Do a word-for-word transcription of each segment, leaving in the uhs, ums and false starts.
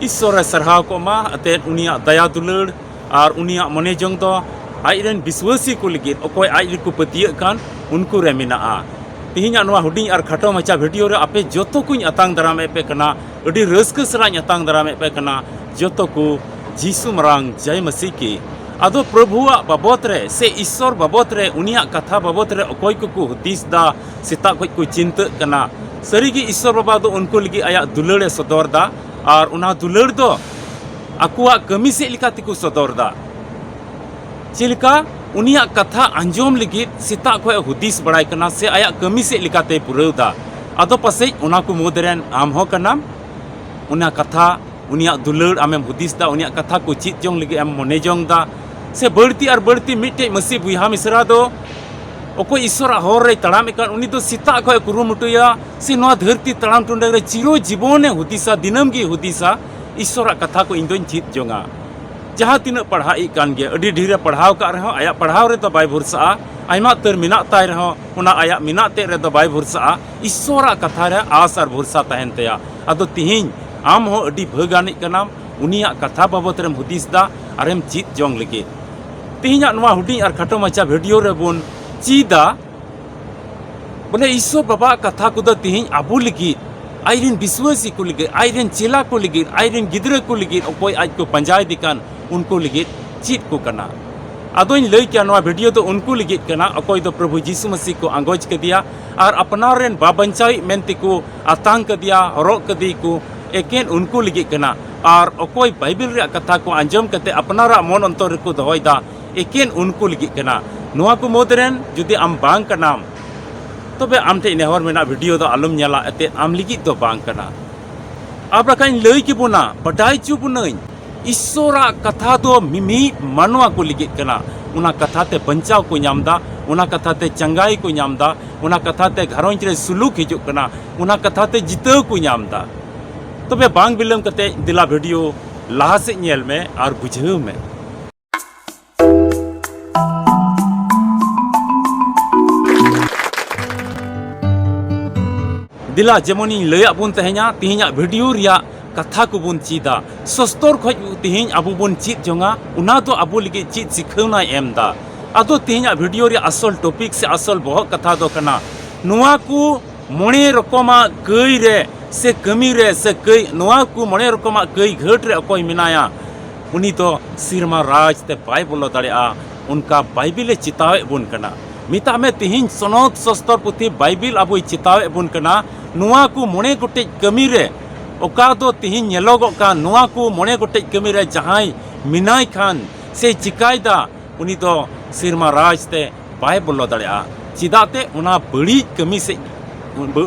ᱤᱥᱥᱚᱨ ᱮ ᱥᱟᱨᱦᱟᱣ ᱠᱚᱜ ᱢᱟ ᱮᱱᱛᱮᱫ ᱩᱱᱤᱭᱟᱜ ᱫᱟᱭᱟ ᱫᱩᱞᱟᱹᱲ ᱟᱨ ᱩᱱᱤᱭᱟᱜ ᱢᱚᱱᱮ ᱡᱚᱝ ᱫᱚ ᱟᱡ ᱨᱮᱱ ᱵᱤᱥᱣᱟᱹᱥᱤ ᱠᱚ ᱞᱟᱹᱜᱤᱫ, ᱚᱠᱚᱭ ᱟᱡ ᱨᱮᱠᱚ ᱯᱟᱹᱛᱭᱟᱹᱜ ᱠᱟᱱ, ᱩᱱᱠᱩ ᱨᱮ ᱢᱮᱱᱟᱜᱼᱟ᱾ ᱛᱮᱦᱮᱧᱟᱜ ᱱᱚᱣᱟ ᱦᱩᱰᱤᱧ ᱟᱨ ᱠᱷᱟᱴᱚ ᱢᱟᱪᱷᱟ ᱵᱷᱤᱰᱤᱭᱳ ᱨᱮ ᱟᱯᱮ ᱡᱚᱛᱚ ᱠᱚᱧ ᱟᱛᱟᱝ ᱫᱟᱨᱟᱢᱮᱫ ᱯᱮ ᱠᱟᱱᱟ, ᱟᱹᱰᱤ ᱨᱟᱹᱥᱠᱟᱹ ᱥᱟᱞᱟᱜ ᱤᱧ ᱟᱛᱟᱝ ᱫᱟᱨᱟᱢᱮᱫ ᱯᱮ ᱠᱟᱱᱟ, ᱡᱚᱛᱚ ᱠᱚ ᱡᱤᱥᱩ ᱢᱟᱨᱟᱝ ᱡᱟᱭ ᱢᱟᱹᱥᱤ ᱠᱤ᱾ ᱟᱫᱚ ᱯᱨᱚᱵᱷᱩᱣᱟᱜ ᱵᱟᱵᱚᱛ ᱨᱮ ᱥᱮ ᱤᱥᱥᱚᱨ ᱵᱟᱵᱚᱛ ᱨᱮ, ᱩᱱᱤᱭᱟᱜ ᱠᱟᱛᱷᱟ ᱵᱟᱵᱚᱛ ᱨᱮ ᱚᱠᱚᱭ ᱠᱚᱠᱚ ᱦᱩᱫᱤᱥ ᱫᱟ, ᱥᱮᱛᱟᱜ ᱠᱷᱚᱡ ᱠᱚ ᱪᱤᱱᱛᱟᱹᱜ ᱠᱟᱱᱟ, ᱥᱟᱹᱨᱤᱜᱮ ᱤᱥᱥᱚᱨ ᱵᱟᱵᱟ ᱫᱚ ᱩᱱᱠᱩ ᱞᱟᱹᱜᱤᱫ ᱟᱭᱟᱜ ᱫᱩᱞᱟᱹᱲ ᱮ ᱥᱚᱫᱚᱨ ᱫᱟ᱾ ᱟᱨ ᱚᱱᱟ ᱫᱩᱞᱟᱹᱲ ᱫᱚ ᱟᱠᱚᱣᱟᱜ ᱠᱟᱹᱢᱤ ᱥᱮᱫ ᱞᱮᱠᱟ ᱛᱮᱠᱚ ᱥᱚᱫᱚᱨ ᱫᱟ᱾ ᱪᱮᱫ ᱞᱮᱠᱟ? ᱩᱱᱤᱭᱟᱜ ᱠᱟᱛᱷᱟ ᱟᱸᱡᱚᱢ ᱞᱟᱹᱜᱤᱫ ᱥᱮᱛᱟᱜ ᱠᱷᱚᱡ ᱮ ᱦᱩᱫᱤᱥ ᱵᱟᱲᱟᱭ ᱠᱟᱱᱟ ᱥᱮ ᱟᱭᱟᱜ ᱠᱟᱹᱢᱤ ᱥᱮᱫ ᱞᱮᱠᱟᱛᱮᱭ ᱯᱩᱨᱟᱹᱣ ᱫᱟ᱾ ᱟᱫᱚ ᱯᱟᱥᱮᱡ ᱚᱱᱟ ᱠᱚ ᱢᱩᱫᱽ ᱨᱮᱱ ᱟᱢ ᱦᱚᱸ ᱠᱟᱱᱟᱢ᱾ ᱚᱱᱟ ᱠᱟᱛᱷᱟ, ᱩᱱᱤᱭᱟᱜ ᱫᱩᱞᱟᱹᱲ ᱟᱢᱮᱢ ᱦᱩᱫᱤᱥ ᱫᱟ, ᱩᱱᱤᱭᱟᱜ ᱠᱟᱛᱷᱟ ᱠᱚ ᱪᱮᱫ ᱡᱚᱝ ᱞᱟᱹᱜᱤᱫ ᱮᱢ ᱢᱚᱱᱮ ᱡᱚᱝ ᱫᱟ, ᱥᱮ ᱵᱟᱹᱲᱛᱤ ᱟᱨ ᱵᱟᱹᱲᱛᱤ ᱢᱤᱫᱴᱮᱡ ᱢᱟᱹᱥᱤ ᱵᱚᱭᱦᱟ ᱢᱤᱥᱨᱟ ᱫᱚ ᱚᱠᱚᱭ ᱤᱥᱥᱚᱨᱟᱜ ᱦᱚᱨ ᱨᱮᱭ ᱛᱟᱲᱟᱢᱮᱫ ᱠᱟᱱ, ᱩᱱᱤ ᱫᱚ ᱥᱮᱛᱟᱜ ᱠᱷᱚᱡ ᱮ ᱠᱩᱨᱩᱢᱩᱴᱩᱭᱟ ᱥᱮ ᱱᱚᱣᱟ ᱫᱷᱟᱹᱨᱛᱤ ᱛᱟᱲᱟᱢ ᱴᱩᱰᱟᱹᱝ ᱨᱮ ᱪᱤᱨᱚ ᱡᱤᱵᱚᱱᱮ ᱦᱩᱫᱤᱥᱟ, ᱫᱤᱱᱟᱹᱢ ᱜᱮᱭ ᱦᱩᱫᱤᱥᱟ, ᱤᱥᱥᱚᱨᱟᱜ ᱠᱟᱛᱷᱟ ᱠᱚ ᱤᱧ ᱫᱚᱧ ᱪᱮᱫ ᱡᱚᱝᱟ᱾ ᱡᱟᱦᱟᱸ ᱛᱤᱱᱟᱹᱜ ᱯᱟᱲᱦᱟᱜ ᱤᱡ ᱠᱟᱱ ᱜᱮ, ᱟᱹᱰᱤ ᱰᱷᱮᱨᱮ ᱯᱟᱲᱦᱟᱣ ᱠᱟᱜ ᱨᱮᱦᱚᱸ ᱟᱭᱟᱜ ᱯᱟᱲᱦᱟᱣ ᱨᱮᱫᱚ ᱵᱟᱭ ᱵᱷᱚᱨᱥᱟᱜᱼᱟ᱾ ᱟᱭᱢᱟ ᱩᱛᱟᱹᱨ ᱢᱮᱱᱟᱜ ᱛᱟᱭ ᱨᱮᱦᱚᱸ ᱚᱱᱟ ᱟᱭᱟᱜ ᱢᱮᱱᱟᱜ ᱛᱮᱫ ᱨᱮᱫᱚ ᱵᱟᱭ ᱵᱷᱚᱨᱥᱟᱜᱼᱟ᱾ ᱤᱥᱥᱚᱨᱟᱜ ᱠᱟᱛᱷᱟ ᱨᱮ ᱟᱥ ᱟᱨ ᱵᱷᱚᱨᱥᱟ ᱛᱟᱦᱮᱱ ᱛᱟᱭᱟ᱾ ᱟᱫᱚ ᱛᱤᱦᱤᱧ ᱟᱢ ᱦᱚᱸ ᱟᱹᱰᱤ ᱵᱷᱟᱹᱜᱟᱱᱤᱡ ᱠᱟᱱᱟᱢ, ᱩᱱᱤᱭᱟᱜ ᱠᱟᱛᱷᱟ ᱵᱟᱵᱚᱛ ᱨᱮᱢ ᱦᱩᱫᱤᱥ ᱫᱟ ᱟᱨᱮᱢ ᱪᱮᱫ ᱡᱚᱝ ᱞᱟᱹᱜᱤᱫ᱾ ᱛᱤᱦᱤᱧᱟᱜ ᱱᱚᱣᱟ ᱦᱩᱰᱤᱧ ᱟᱨ ᱠᱷᱟᱴᱚ ᱢᱟᱪᱷᱟ ᱵᱷᱤᱰᱤᱭᱳ ᱨᱮᱵᱚᱱ ᱪᱮᱫᱟ ᱵᱚᱞᱮ ᱤᱥᱥᱚᱨ ᱵᱟᱵᱟᱣᱟᱜ ᱠᱟᱛᱷᱟ ᱠᱚᱫᱚ ᱛᱤᱦᱤᱧ ᱟᱵᱚ ᱞᱟᱹᱜᱤᱫ, ᱟᱡ ᱨᱮᱱ ᱵᱤᱥᱣᱟᱹᱥᱤ ᱠᱚ ᱞᱟᱹᱜᱤᱫ, ᱟᱡ ᱨᱮᱱ ᱪᱮᱞᱟ ᱠᱚ ᱞᱟᱹᱜᱤᱫ, ᱟᱡ ᱨᱮᱱ ᱜᱤᱫᱽᱨᱟᱹ ᱠᱚ ᱞᱟᱹᱜᱤᱫ, ᱚᱠᱚᱭ ᱟᱡ ᱠᱚ ᱯᱟᱸᱡᱟᱭᱮᱫᱮ ᱠᱟᱱ, ᱩᱱᱠᱩ ᱞᱟᱹᱜᱤᱫ ᱪᱮᱫ ᱠᱚ ᱠᱟᱱᱟ᱾ ᱟᱫᱚᱧ ᱞᱟᱹᱭ ᱠᱮᱭᱟ, ᱱᱚᱣᱟ ᱵᱷᱤᱰᱤᱭᱳ ᱫᱚ ᱩᱱᱠᱩ ᱞᱟᱹᱜᱤᱫ ᱠᱟᱱᱟ, ᱚᱠᱚᱭ ᱫᱚ ᱯᱨᱚᱵᱷᱩ ᱡᱤᱥᱩ ᱢᱟᱹᱥᱤ ᱠᱚ ᱟᱸᱜᱚᱪ ᱠᱮᱫᱮᱭᱟ ᱟᱨ ᱟᱯᱱᱟᱨ ᱨᱮᱱ ᱵᱟᱵᱟᱧᱪᱟᱣᱤᱡ ᱢᱮᱱᱛᱮ ᱠᱚ ᱟᱛᱟᱝ ᱠᱟᱫᱮᱭᱟ, ᱦᱚᱨᱚᱜ ᱠᱟᱫᱮ ᱠᱚ, ᱮᱠᱮᱱ ᱩᱱᱠᱩ ᱞᱟᱹᱜᱤᱫ ᱠᱟᱱᱟ᱾ ᱟᱨ ᱚᱠᱚᱭ ᱵᱟᱭᱵᱮᱞ ᱨᱮᱭᱟᱜ ᱠᱟᱛᱷᱟ ᱠᱚ ᱟᱸᱡᱚᱢ ᱠᱟᱛᱮ ᱟᱯᱱᱟᱨᱟᱜ ᱢᱚᱱ ᱚᱱᱛᱚᱨ ᱨᱮᱠᱚ ᱫᱚᱦᱚᱭᱮᱫᱟ, ᱮᱠᱮᱱ ᱩᱱᱠᱩ ᱞᱟᱹᱜᱤᱫ ᱠᱟᱱᱟ᱾ ᱱᱚᱣᱟ ᱠᱚ ᱢᱩᱫᱽ ᱨᱮᱱ ᱡᱩᱫᱤ ᱟᱢ ᱵᱟᱝ ᱠᱟᱱᱟᱢ, ᱛᱚᱵᱮ ᱟᱢ ᱴᱷᱮᱱ ᱱᱮᱦᱚᱨ ᱢᱮᱱᱟᱜᱼᱟ, ᱵᱷᱤᱰᱤᱭᱳ ᱫᱚ ᱟᱞᱚᱢ ᱧᱮᱞᱟ, ᱮᱱᱛᱮᱫ ᱟᱢ ᱞᱟᱹᱜᱤᱫ ᱫᱚ ᱵᱟᱝ ᱠᱟᱱᱟ᱾ ᱟᱨ ᱵᱟᱠᱷᱟᱡ ᱤᱧ ᱞᱟᱹᱭ ᱠᱮᱵᱚᱱᱟ, ᱵᱟᱰᱟᱭ ᱦᱚᱪᱚ ᱵᱚᱱᱟᱹᱧ, ᱤᱥᱥᱚᱨᱟᱜ ᱠᱟᱛᱷᱟ ᱫᱚ ᱢᱤᱢᱤᱫ ᱢᱟᱱᱣᱟ ᱠᱚ ᱞᱟᱹᱜᱤᱫ ᱠᱟᱱᱟ᱾ ᱚᱱᱟ ᱠᱟᱛᱷᱟ ᱛᱮ ᱵᱟᱧᱪᱟᱣ ᱠᱚ ᱧᱟᱢ ᱫᱟ, ᱚᱱᱟ ᱠᱟᱛᱷᱟ ᱛᱮ ᱪᱟᱸᱜᱟᱭ ᱠᱚ ᱧᱟᱢ ᱫᱟ, ᱚᱱᱟ ᱠᱟᱛᱷᱟ ᱛᱮ ᱜᱷᱟᱨᱚᱸᱡᱽ ᱨᱮ ᱥᱩᱞᱩᱠ ᱦᱤᱡᱩᱜ ᱠᱟᱱᱟ, ᱚᱱᱟ ᱠᱟᱛᱷᱟ ᱛᱮ ᱡᱤᱛᱟᱹᱣ ᱠᱚ ᱧᱟᱢ ᱫᱟ᱾ ᱛᱚᱵᱮ ᱵᱟᱝ ᱵᱤᱞᱚᱢ ᱠᱟᱛᱮ ᱫᱮᱞᱟ ᱵᱷᱤᱰᱤᱭᱳ ᱞᱟᱦᱟ ᱥᱮᱫ ᱧᱮᱞ ᱢᱮ ᱟᱨ ᱵᱩᱡᱷᱟᱹᱣ ᱢᱮ᱾ ᱫᱮᱞᱟ, ᱡᱮᱢᱚᱱᱤᱧ ᱞᱟᱹᱭᱟᱫ ᱵᱚᱱ ᱛᱟᱦᱮᱸᱧᱟ, ᱛᱮᱦᱮᱧᱟᱜ ᱵᱷᱤᱰᱤᱭᱳ ᱨᱮᱭᱟᱜ ᱠᱟᱛᱷᱟ ᱠᱚᱵᱚᱱ ᱪᱮᱫᱟ, ᱥᱚᱥᱛᱚᱨ ᱠᱷᱚᱡ ᱛᱮᱦᱮᱧ ᱟᱵᱚ ᱵᱚᱱ ᱪᱮᱫ ᱡᱚᱝᱟ, ᱚᱱᱟ ᱫᱚ ᱟᱵᱚ ᱞᱟᱹᱜᱤᱫ ᱪᱮᱫ ᱥᱤᱠᱷᱟᱹᱣᱱᱟᱭ ᱮᱢ ᱮᱫᱟ? ᱟᱫᱚ ᱛᱮᱦᱮᱧᱟᱜ video ᱨᱮᱭᱟᱜ ᱟᱥᱚᱞ topic ᱥᱮ ᱟᱥᱚᱞ ᱵᱚᱦᱚᱜ ᱠᱟᱛᱷᱟ ᱫᱚ ᱠᱟᱱᱟ, ᱱᱚᱣᱟ ᱠᱚ ᱢᱚᱬᱮ ᱨᱚᱠᱚᱢᱟᱜ ᱠᱟᱹᱭ ᱨᱮ ᱥᱮ ᱠᱟᱹᱢᱤ ᱨᱮ ᱥᱮ ᱠᱟᱹᱭ, ᱱᱚᱣᱟ ᱠᱚ ᱢᱚᱬᱮ ᱨᱚᱠᱚᱢᱟᱜ ᱠᱟᱹᱭ ᱜᱷᱟᱹᱴ ᱨᱮ ᱚᱠᱚᱭ ᱢᱮᱱᱟᱭᱟ, ᱩᱱᱤ ᱫᱚ ᱥᱮᱨᱢᱟ ᱨᱟᱡᱽ ᱛᱮ ᱵᱟᱭ ᱵᱚᱞᱚ ᱫᱟᱲᱮᱭᱟᱜᱼᱟ᱾ ᱚᱱᱠᱟ ᱵᱟᱭᱵᱤᱞ ᱮ ᱪᱮᱛᱟᱣᱮᱫ ᱵᱚᱱ ᱠᱟᱱᱟ᱾ ᱢᱮᱛᱟᱜ ᱢᱮ, ᱛᱮᱦᱮᱧ ᱥᱚᱱᱚᱛ ᱥᱚᱥᱛᱚᱨ ᱯᱩᱛᱷᱤ ᱵᱟᱭᱵᱤᱞ ᱟᱵᱚᱭ ᱪᱮᱛᱟᱣᱮᱫ ᱵᱚᱱ ᱠᱟᱱᱟ, ᱱᱚᱣᱟ ᱠᱚ ᱢᱚᱬᱮ ᱜᱚᱴᱮᱡ ᱠᱟᱹᱢᱤ ᱨᱮ ᱚᱠᱟ ᱫᱚ ᱛᱮᱦᱮᱧ ᱧᱮᱞᱚᱜᱚᱜ ᱠᱟᱱ, ᱱᱚᱣᱟ ᱠᱚ ᱢᱚᱬᱮ ᱜᱚᱴᱮᱡ ᱠᱟᱹᱢᱤ ᱨᱮ ᱡᱟᱦᱟᱸᱭ ᱢᱮᱱᱟᱭ ᱠᱷᱟᱱ ᱥᱮᱭ ᱪᱤᱠᱟᱭᱫᱟ, ᱩᱱᱤ ᱫᱚ ᱥᱮᱨᱢᱟ ᱨᱟᱡᱽ ᱛᱮ ᱵᱟᱭ ᱵᱚᱞᱚ ᱫᱟᱲᱮᱭᱟᱜᱼᱟ᱾ ᱪᱮᱫᱟᱜ ᱛᱮ? ᱚᱱᱟ ᱵᱟᱹᱲᱤᱡ ᱠᱟᱹᱢᱤ ᱥᱮᱫ,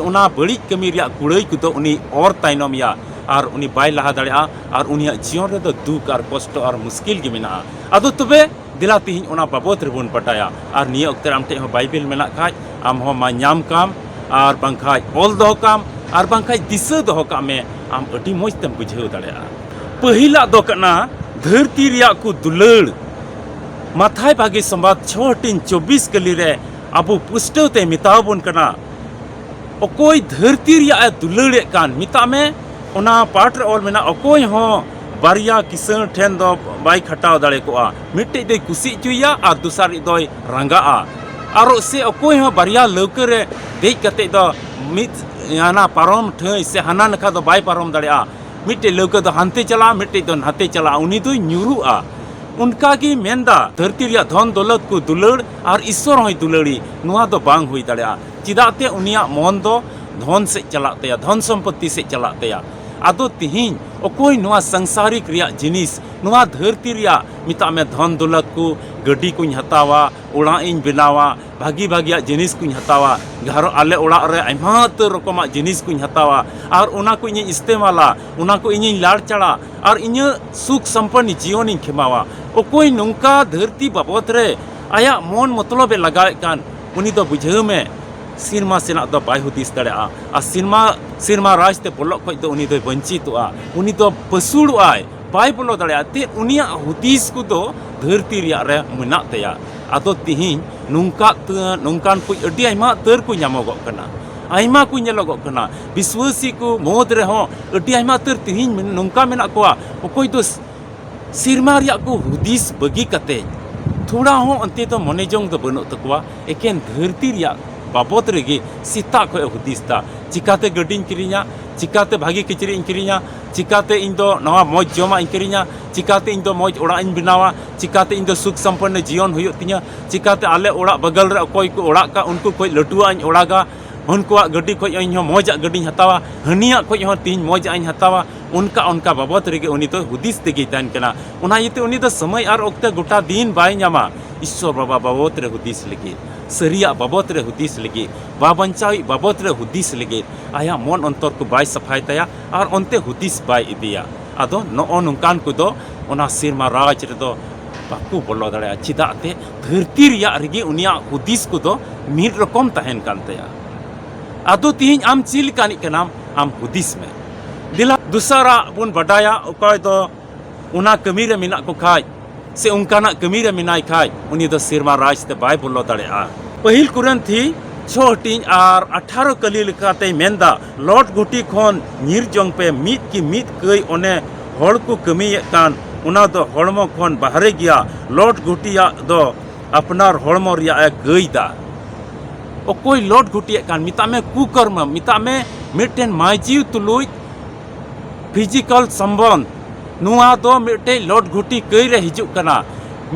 ᱚᱱᱟ ᱵᱟᱹᱲᱤᱡ ᱠᱟᱹᱢᱤ ᱨᱮᱭᱟᱜ ᱠᱩᱲᱟᱹᱭ ᱠᱚᱫᱚ ᱩᱱᱤ ᱚᱨ ᱛᱟᱭᱱᱚᱢᱮᱭᱟ ᱟᱨ ᱩᱱᱤ ᱵᱟᱭ ᱞᱟᱦᱟ ᱫᱟᱲᱮᱭᱟᱜᱼᱟ ᱟᱨ ᱩᱱᱤᱭᱟᱜ ᱡᱤᱭᱚᱱ ᱨᱮᱫᱚ ᱫᱩᱠ ᱟᱨ ᱠᱚᱥᱴᱚ ᱟᱨ ᱢᱩᱥᱠᱤᱞ ᱜᱮ ᱢᱮᱱᱟᱜᱼᱟ᱾ ᱟᱫᱚ ᱛᱚᱵᱮ ᱫᱮᱞᱟ ᱛᱮᱦᱮᱧ ᱚᱱᱟ ᱵᱟᱵᱚᱫ ᱨᱮᱵᱚᱱ ᱵᱟᱰᱟᱭᱟ᱾ ᱟᱨ ᱱᱤᱭᱟᱹ ᱚᱠᱛᱮ ᱨᱮ ᱟᱢ ᱴᱷᱮᱱ ᱦᱚᱸ ᱵᱟᱭᱵᱮᱞ ᱢᱮᱱᱟᱜ ᱠᱷᱟᱡ, ᱟᱢ ᱦᱚᱸ ᱢᱟ ᱧᱟᱢ ᱠᱟᱢ, ᱟᱨ ᱵᱟᱝᱠᱷᱟᱡ ᱚᱞ ᱫᱚᱦᱚ ᱠᱟᱢ, ᱟᱨ ᱵᱟᱝᱠᱷᱟᱡ ᱫᱤᱥᱟᱹ ᱫᱚᱦᱚ ᱠᱟᱜ ᱢᱮ, ᱟᱢ ᱟᱹᱰᱤ ᱢᱚᱡᱽ ᱛᱮᱢ ᱵᱩᱡᱷᱟᱹᱣ ᱫᱟᱲᱮᱭᱟᱜᱼᱟ᱾ ᱯᱟᱹᱦᱤᱞᱟᱜ ᱫᱚ ᱠᱟᱱᱟ ᱫᱷᱟᱹᱨᱛᱤ ᱨᱮᱭᱟᱜ ᱠᱚ ᱫᱩᱞᱟᱹᱲ᱾ ᱢᱟᱛᱷᱟᱭ ᱵᱷᱟᱜᱮ ᱥᱚᱢᱵᱟᱫ ᱪᱷᱚ ᱦᱟᱹᱴᱤᱧ ᱪᱚᱵᱵᱤᱥ ᱠᱟᱹᱞᱤ ᱨᱮ ᱟᱵᱚ ᱯᱩᱥᱴᱟᱹᱣ ᱛᱮ ᱢᱮᱛᱟᱣ ᱵᱚᱱ ᱠᱟᱱᱟ, ᱚᱠᱚᱭ ᱫᱷᱟᱹᱨᱛᱤ ᱨᱮᱭᱟᱜ ᱮ ᱫᱩᱞᱟᱹᱲᱮᱫ ᱠᱟᱱ, ᱢᱮᱛᱟᱜ ᱢᱮ, ᱚᱱᱟ ᱯᱟᱴ ᱨᱮ ᱚᱞ ᱢᱮᱱᱟᱜᱼᱟ, ᱚᱠᱚᱭ ᱦᱚᱸ ᱵᱟᱨᱭᱟ ᱠᱤᱥᱟᱹᱬ ᱴᱷᱮᱱ ᱫᱚ ᱵᱟᱭ ᱠᱷᱟᱴᱟᱣ ᱫᱟᱲᱮ ᱠᱚᱜᱼᱟ᱾ ᱢᱤᱫᱴᱮᱡ ᱫᱚᱭ ᱠᱩᱥᱤ ᱦᱚᱪᱚᱭᱮᱭᱟ ᱟᱨ ᱫᱚᱥᱟᱨ ᱫᱚᱭ ᱨᱟᱸᱜᱟᱜᱼᱟ᱾ ᱟᱨ ᱥᱮ ᱚᱠᱚᱭ ᱦᱚᱸ ᱵᱟᱨᱭᱟ ᱞᱟᱹᱣᱠᱟᱹ ᱨᱮ ᱫᱮᱡ ᱠᱟᱛᱮ ᱫᱚ ᱢᱤᱫ ᱦᱟᱱᱟ ᱯᱟᱨᱚᱢ ᱴᱷᱟᱹᱭ ᱥᱮ ᱦᱟᱱᱟ ᱱᱟᱠᱷᱟ ᱫᱚ ᱵᱟᱭ ᱯᱟᱨᱚᱢ ᱫᱟᱲᱮᱭᱟᱜᱼᱟ᱾ ᱢᱤᱫᱴᱮᱡ ᱞᱟᱹᱣᱠᱟᱹ ᱫᱚ ᱦᱟᱱᱛᱮ ᱪᱟᱞᱟᱜᱼᱟ, ᱢᱤᱫᱴᱮᱡ ᱫᱚ ᱱᱟᱛᱮ ᱪᱟᱞᱟᱜᱼᱟ, ᱩᱱᱤ ᱫᱚᱭ ᱧᱩᱨᱩᱜᱼᱟ᱾ ᱚᱱᱠᱟ ᱜᱮ ᱢᱮᱱᱫᱟ, ᱫᱷᱟᱹᱨᱛᱤ ᱨᱮᱭᱟᱜ ᱫᱷᱚᱱ ᱫᱚᱞᱚᱛ ᱠᱚ ᱫᱩᱞᱟᱹᱲ ᱟᱨ ᱤᱥᱥᱚᱨ ᱦᱚᱸᱭ ᱫᱩᱞᱟᱹᱲᱤ, ᱱᱚᱣᱟ ᱫᱚ ᱵᱟᱝ ᱦᱩᱭ ᱫᱟᱲᱮᱭᱟᱜᱼᱟ᱾ ᱪᱮᱫᱟᱜ ᱛᱮ? ᱩᱱᱤᱭᱟᱜ ᱢᱚᱱ ᱫᱚ ᱫᱷᱚᱱ ᱥᱮᱫ ᱪᱟᱞᱟᱜ ᱛᱟᱭᱟ, ᱫᱷᱚᱱ ᱥᱚᱢᱯᱚᱛᱛᱤ ᱥᱮᱫ ᱪᱟᱞᱟᱜ ᱛᱟᱭᱟ᱾ ᱟᱫᱚ ᱛᱤᱦᱤᱧ ᱚᱠᱚᱭ ᱱᱚᱣᱟ ᱥᱟᱝᱥᱟᱨᱤᱠ ᱨᱮᱭᱟᱜ ᱡᱤᱱᱤᱥ, ᱱᱚᱣᱟ ᱫᱷᱟᱹᱨᱛᱤ ᱨᱮᱭᱟᱜ, ᱢᱮᱛᱟᱜ ᱢᱮ, ᱫᱷᱚᱱ ᱫᱚᱞᱚᱛ ᱠᱚ, ᱜᱟᱹᱰᱤ ᱠᱚᱧ ᱦᱟᱛᱟᱣᱟ, ᱚᱲᱟᱜ ᱤᱧ ᱵᱮᱱᱟᱣᱟ, ᱵᱷᱟᱹᱜᱤ ᱵᱷᱟᱹᱜᱤᱭᱟᱜ ᱡᱤᱱᱤᱥ ᱠᱚᱧ ᱦᱟᱛᱟᱣᱟ, ᱜᱷᱟᱨᱚ-, ᱟᱞᱮ ᱚᱲᱟᱜ ᱨᱮ ᱟᱭᱢᱟ ᱩᱛᱟᱹᱨ ᱨᱚᱠᱚᱢᱟᱜ ᱡᱤᱱᱤᱥ ᱠᱚᱧ ᱦᱟᱛᱟᱣᱟ, ᱟᱨ ᱚᱱᱟ ᱠᱚ ᱤᱧᱤᱧ ᱤᱥᱛᱮᱢᱟᱞᱟ, ᱚᱱᱟ ᱠᱚ ᱤᱧᱤᱧ ᱞᱟᱲᱪᱟᱲᱟ, ᱟᱨ ᱤᱧᱟᱹᱜ ᱥᱩᱠ ᱥᱚᱢᱯᱚᱱᱱ ᱡᱤᱭᱚᱱᱤᱧ ᱠᱷᱮᱢᱟᱣᱟ᱾ ᱚᱠᱚᱭ ᱱᱚᱝᱠᱟ ᱫᱷᱟᱹᱨᱛᱤ ᱵᱟᱵᱚᱫ ᱨᱮ ᱟᱭᱟᱜ ᱢᱚᱱ ᱢᱚᱛᱞᱚᱵ ᱮ ᱞᱟᱜᱟᱣᱮᱫ ᱠᱟᱱ, ᱩᱱᱤ ᱫᱚ ᱵᱩᱡᱷᱟᱹᱣ ᱢᱮ, ᱥᱮᱨᱢᱟ ᱥᱮᱱᱟᱜ ᱫᱚ ᱵᱟᱭ ᱦᱩᱫᱤᱥ ᱫᱟᱲᱮᱭᱟᱜᱼᱟ᱾ ᱟᱨ ᱥᱮᱨᱢᱟ, ᱥᱮᱨᱢᱟ ᱨᱟᱡᱽ ᱛᱮ ᱵᱚᱞᱚᱜ ᱠᱷᱚᱡ ᱫᱚ ᱩᱱᱤ ᱫᱚᱭ ᱵᱚᱧᱪᱤᱛᱚᱜᱼᱟ, ᱩᱱᱤ ᱫᱚ ᱯᱟᱹᱥᱩᱲᱚᱜᱼᱟᱭ, ᱵᱟᱭ ᱵᱚᱞᱚ ᱫᱟᱲᱮᱭᱟᱜᱼᱟ᱾ ᱛᱮ ᱩᱱᱤᱭᱟᱜ ᱦᱩᱫᱤᱥ ᱠᱚᱫᱚ ᱫᱷᱟᱹᱨᱛᱤ ᱨᱮᱭᱟᱜ ᱨᱮ ᱢᱮᱱᱟᱜ ᱛᱟᱭᱟ᱾ ᱟᱫᱚ ᱛᱤᱦᱤᱧ ᱱᱚᱝᱠᱟ ᱛᱮ, ᱱᱚᱝᱠᱟᱱ ᱠᱚ ᱟᱹᱰᱤ ᱟᱭᱢᱟ ᱩᱛᱟᱹᱨ ᱠᱚ ᱧᱟᱢᱚᱜᱚᱜ ᱠᱟᱱᱟ᱾ ᱟᱭᱢᱟ ᱠᱚ ᱧᱮᱞᱚᱜᱚᱜ ᱠᱟᱱᱟ᱾ ᱵᱤᱥᱣᱟᱹᱥᱤ ᱠᱚ ᱢᱩᱫᱽ ᱨᱮᱦᱚᱸ ᱟᱹᱰᱤ ᱟᱭᱢᱟ ᱩᱛᱟᱹᱨ ᱛᱮᱦᱮᱧ ᱱᱚᱝᱠᱟ ᱢᱮᱱᱟᱜ ᱠᱚᱣᱟ, ᱚᱠᱚᱭ ᱫᱚ ᱥᱮᱨᱢᱟ ᱨᱮᱭᱟᱜ ᱠᱚ ᱦᱩᱫᱤᱥ ᱵᱟᱹᱜᱤ ᱠᱟᱛᱮ ᱛᱷᱚᱲᱟ ᱦᱚᱸ ᱚᱱᱛᱮ ᱫᱚ ᱢᱚᱱᱮ ᱡᱚᱝ ᱫᱚ ᱵᱟᱹᱱᱩᱜ ᱛᱟᱠᱚᱣᱟ, ᱮᱠᱮᱱ ᱫᱷᱟᱹᱨᱛᱤ ᱨᱮᱭᱟᱜ ᱵᱟᱵᱚᱫ ᱨᱮᱜᱮ ᱥᱮᱛᱟᱜ ᱠᱷᱚᱱ ᱮ ᱦᱩᱫᱤᱥ ᱫᱟ᱾ ᱪᱤᱠᱟᱛᱮ ᱜᱟᱹᱰᱤᱧ ᱠᱤᱨᱤᱧᱟ, ᱪᱤᱠᱟᱛᱮ ᱵᱷᱟᱜᱮ ᱠᱤᱪᱨᱤᱡ ᱤᱧ ᱠᱤᱨᱤᱧᱟ, ᱪᱤᱠᱟᱛᱮ ᱤᱧ ᱫᱚ ᱱᱟᱣᱟ ᱢᱚᱡᱽ ᱡᱚᱢᱟᱜ ᱤᱧ ᱠᱤᱨᱤᱧᱟ, ᱪᱤᱠᱟᱛᱮ ᱤᱧ ᱫᱚ ᱢᱚᱡᱽ ᱚᱲᱟᱜ ᱤᱧ ᱵᱮᱱᱟᱣᱟ, ᱪᱤᱠᱟᱛᱮ ᱤᱧ ᱫᱚ ᱥᱩᱠ ᱥᱚᱢᱯᱚᱱᱱᱚ ᱡᱤᱭᱚᱱ ᱦᱩᱭᱩᱜ ᱛᱤᱧᱟ, ᱪᱤᱠᱟᱛᱮ ᱟᱞᱮ ᱚᱲᱟᱜ ᱵᱟᱜᱟᱞ ᱨᱮ ᱚᱠᱚᱭ ᱠᱚ ᱚᱲᱟᱜ ᱠᱟᱜ ᱩᱱᱠᱩ ᱠᱷᱚᱡ ᱞᱟᱹᱴᱩᱣᱟᱜ ᱤᱧ ᱚᱲᱟᱜᱟ, ᱦᱟᱹᱱᱠᱩᱣᱟᱜ ᱜᱟᱹᱰᱤ ᱠᱷᱚᱡ ᱤᱧ ᱦᱚᱸ ᱢᱚᱡᱟᱜ ᱜᱟᱹᱰᱤᱧ ᱦᱟᱛᱟᱣᱟ, ᱦᱟᱹᱱᱤᱭᱟᱜ ᱠᱷᱚᱡ ᱦᱚᱸ ᱛᱤᱦᱤᱧ ᱢᱚᱡᱟᱜ ᱤᱧ ᱦᱟᱛᱟᱣᱟ᱾ ᱚᱱᱠᱟ ᱚᱱᱠᱟ ᱵᱟᱵᱚᱫ ᱨᱮᱜᱮ ᱩᱱᱤ ᱫᱚ ᱦᱩᱫᱤᱥ ᱛᱮᱜᱮᱭ ᱛᱟᱦᱮᱱ ᱠᱟᱱᱟ᱾ ᱚᱱᱟ ᱤᱭᱟᱹᱛᱮ ᱩᱱᱤ ᱫᱚ ᱥᱚᱢᱚᱭ ᱟᱨ ᱚᱠᱛᱮ ᱜᱚᱴᱟ ᱫᱤᱱ ᱵᱟᱭ ᱧᱟᱢᱟ ᱤᱥᱥᱚᱨ ᱵᱟᱵᱟ ᱵᱟᱵᱚᱫ ᱨᱮ ᱦᱩᱫᱤᱥ ᱞᱟᱹᱜᱤᱫ, ᱥᱟᱹᱨᱤᱭᱟᱜ ᱵᱟᱵᱚᱫ ᱨᱮ ᱦᱩᱫᱤᱥ ᱞᱟᱹᱜᱤᱫ, ᱵᱟᱵᱟᱧᱪᱟᱣᱤᱡ ᱵᱟᱵᱚᱫ ᱨᱮ ᱦᱩᱫᱤᱥ ᱞᱟᱹᱜᱤᱫ᱾ ᱟᱭᱟᱜ ᱢᱚᱱ ᱚᱱᱛᱚᱨ ᱠᱚ ᱵᱟᱭ ᱥᱟᱯᱷᱟᱭ ᱛᱟᱭᱟ ᱟᱨ ᱚᱱᱛᱮ ᱦᱩᱫᱤᱥ ᱵᱟᱭ ᱤᱫᱤᱭᱟ᱾ ᱟᱫᱚ ᱱᱚᱜᱼᱚ ᱱᱚᱝᱠᱟᱱ ᱠᱚᱫᱚ ᱚᱱᱟ ᱥᱮᱨᱢᱟ ᱨᱟᱡᱽ ᱨᱮᱫᱚ ᱵᱟᱠᱚ ᱵᱚᱞᱚ ᱫᱟᱲᱮᱭᱟᱜᱼᱟ᱾ ᱪᱮᱫᱟᱜ ᱛᱮ? ᱫᱷᱟᱹᱨᱛᱤ ᱨᱮᱭᱟᱜ ᱨᱮᱜᱮ ᱩᱱᱤᱭᱟᱜ ᱦᱩᱫᱤᱥ ᱠᱚᱫᱚ ᱢᱤᱫ ᱨᱚᱠᱚᱢ ᱛᱟᱦᱮᱱ ᱠᱟᱱ ᱛᱟᱭᱟ᱾ ᱟᱫᱚ ᱛᱤᱦᱤᱧ ᱟᱢ ᱪᱮᱫ ᱞᱮᱠᱟᱱᱤᱡ ᱠᱟᱱᱟᱢ, ᱟᱢ ᱦᱩᱫᱤᱥ ᱢᱮ᱾ ᱫᱮᱞᱟ ᱫᱚᱥᱟᱨᱟᱜ ᱵᱚᱱ ᱵᱟᱰᱟᱭᱟ, ᱚᱠᱚᱭ ᱫᱚ ᱚᱱᱟ ᱠᱟᱹᱢᱤ ᱨᱮ ᱢᱮᱱᱟᱜ ᱠᱚ ᱠᱷᱟᱡ ᱥᱮ ᱚᱱᱠᱟᱱᱟᱜ ᱠᱟᱹᱢᱤ ᱨᱮ ᱢᱮᱱᱟᱭ ᱠᱷᱟᱡ, ᱩᱱᱤ ᱫᱚ ᱥᱮᱨᱢᱟ ᱨᱟᱡᱽ ᱛᱮ ᱵᱟᱭ ᱵᱚᱞᱚ ᱫᱟᱲᱮᱭᱟᱜᱼᱟ᱾ ᱯᱟᱹᱦᱤᱞ ᱠᱚᱨᱤᱱᱛᱷᱤ ᱪᱷᱚ ᱦᱟᱹᱴᱤᱧ ᱟᱨ ᱟᱴᱷᱟᱨᱚ ᱠᱟᱹᱞᱤ ᱞᱮᱠᱟᱛᱮᱭ ᱢᱮᱱᱫᱟ, ᱞᱚᱴ ᱜᱷᱩᱴᱤ ᱠᱷᱚᱱ ᱧᱤᱨ ᱡᱚᱝ ᱯᱮ, ᱢᱤᱫ ᱠᱤ ᱢᱤᱫ ᱠᱟᱹᱭ ᱚᱱᱮ ᱦᱚᱲ ᱠᱚ ᱠᱟᱹᱢᱤᱭᱮᱫ ᱠᱟᱱ, ᱚᱱᱟ ᱫᱚ ᱦᱚᱲᱢᱚ ᱠᱷᱚᱱ ᱵᱟᱦᱨᱮ ᱜᱮᱭᱟ᱾ ᱞᱚᱴ ᱜᱷᱩᱴᱤᱭᱟᱜ ᱫᱚ ᱟᱯᱱᱟᱨ ᱦᱚᱲᱢᱚ ᱨᱮᱭᱟᱜ ᱮ ᱠᱟᱹᱭ ᱫᱟ᱾ ᱚᱠᱚᱭ ᱞᱚᱴ ᱜᱷᱩᱴᱤᱭᱮᱫ ᱠᱟᱱ, ᱢᱮᱛᱟᱜ ᱢᱮ ᱠᱩᱠᱚᱨᱢᱚ, ᱢᱮᱛᱟᱜ ᱢᱮ ᱢᱤᱫᱴᱮᱱ ᱢᱟᱹᱭᱡᱤ ᱛᱩᱞᱩᱡ ᱯᱷᱤᱡᱤᱠᱟᱞ ᱥᱚᱢᱵᱚᱱᱫᱷ, ᱱᱚᱣᱟ ᱫᱚ ᱢᱤᱫᱴᱮᱡ ᱞᱚᱴ ᱜᱷᱩᱴᱤ ᱠᱟᱹᱭ ᱨᱮ ᱦᱤᱡᱩᱜ ᱠᱟᱱᱟ᱾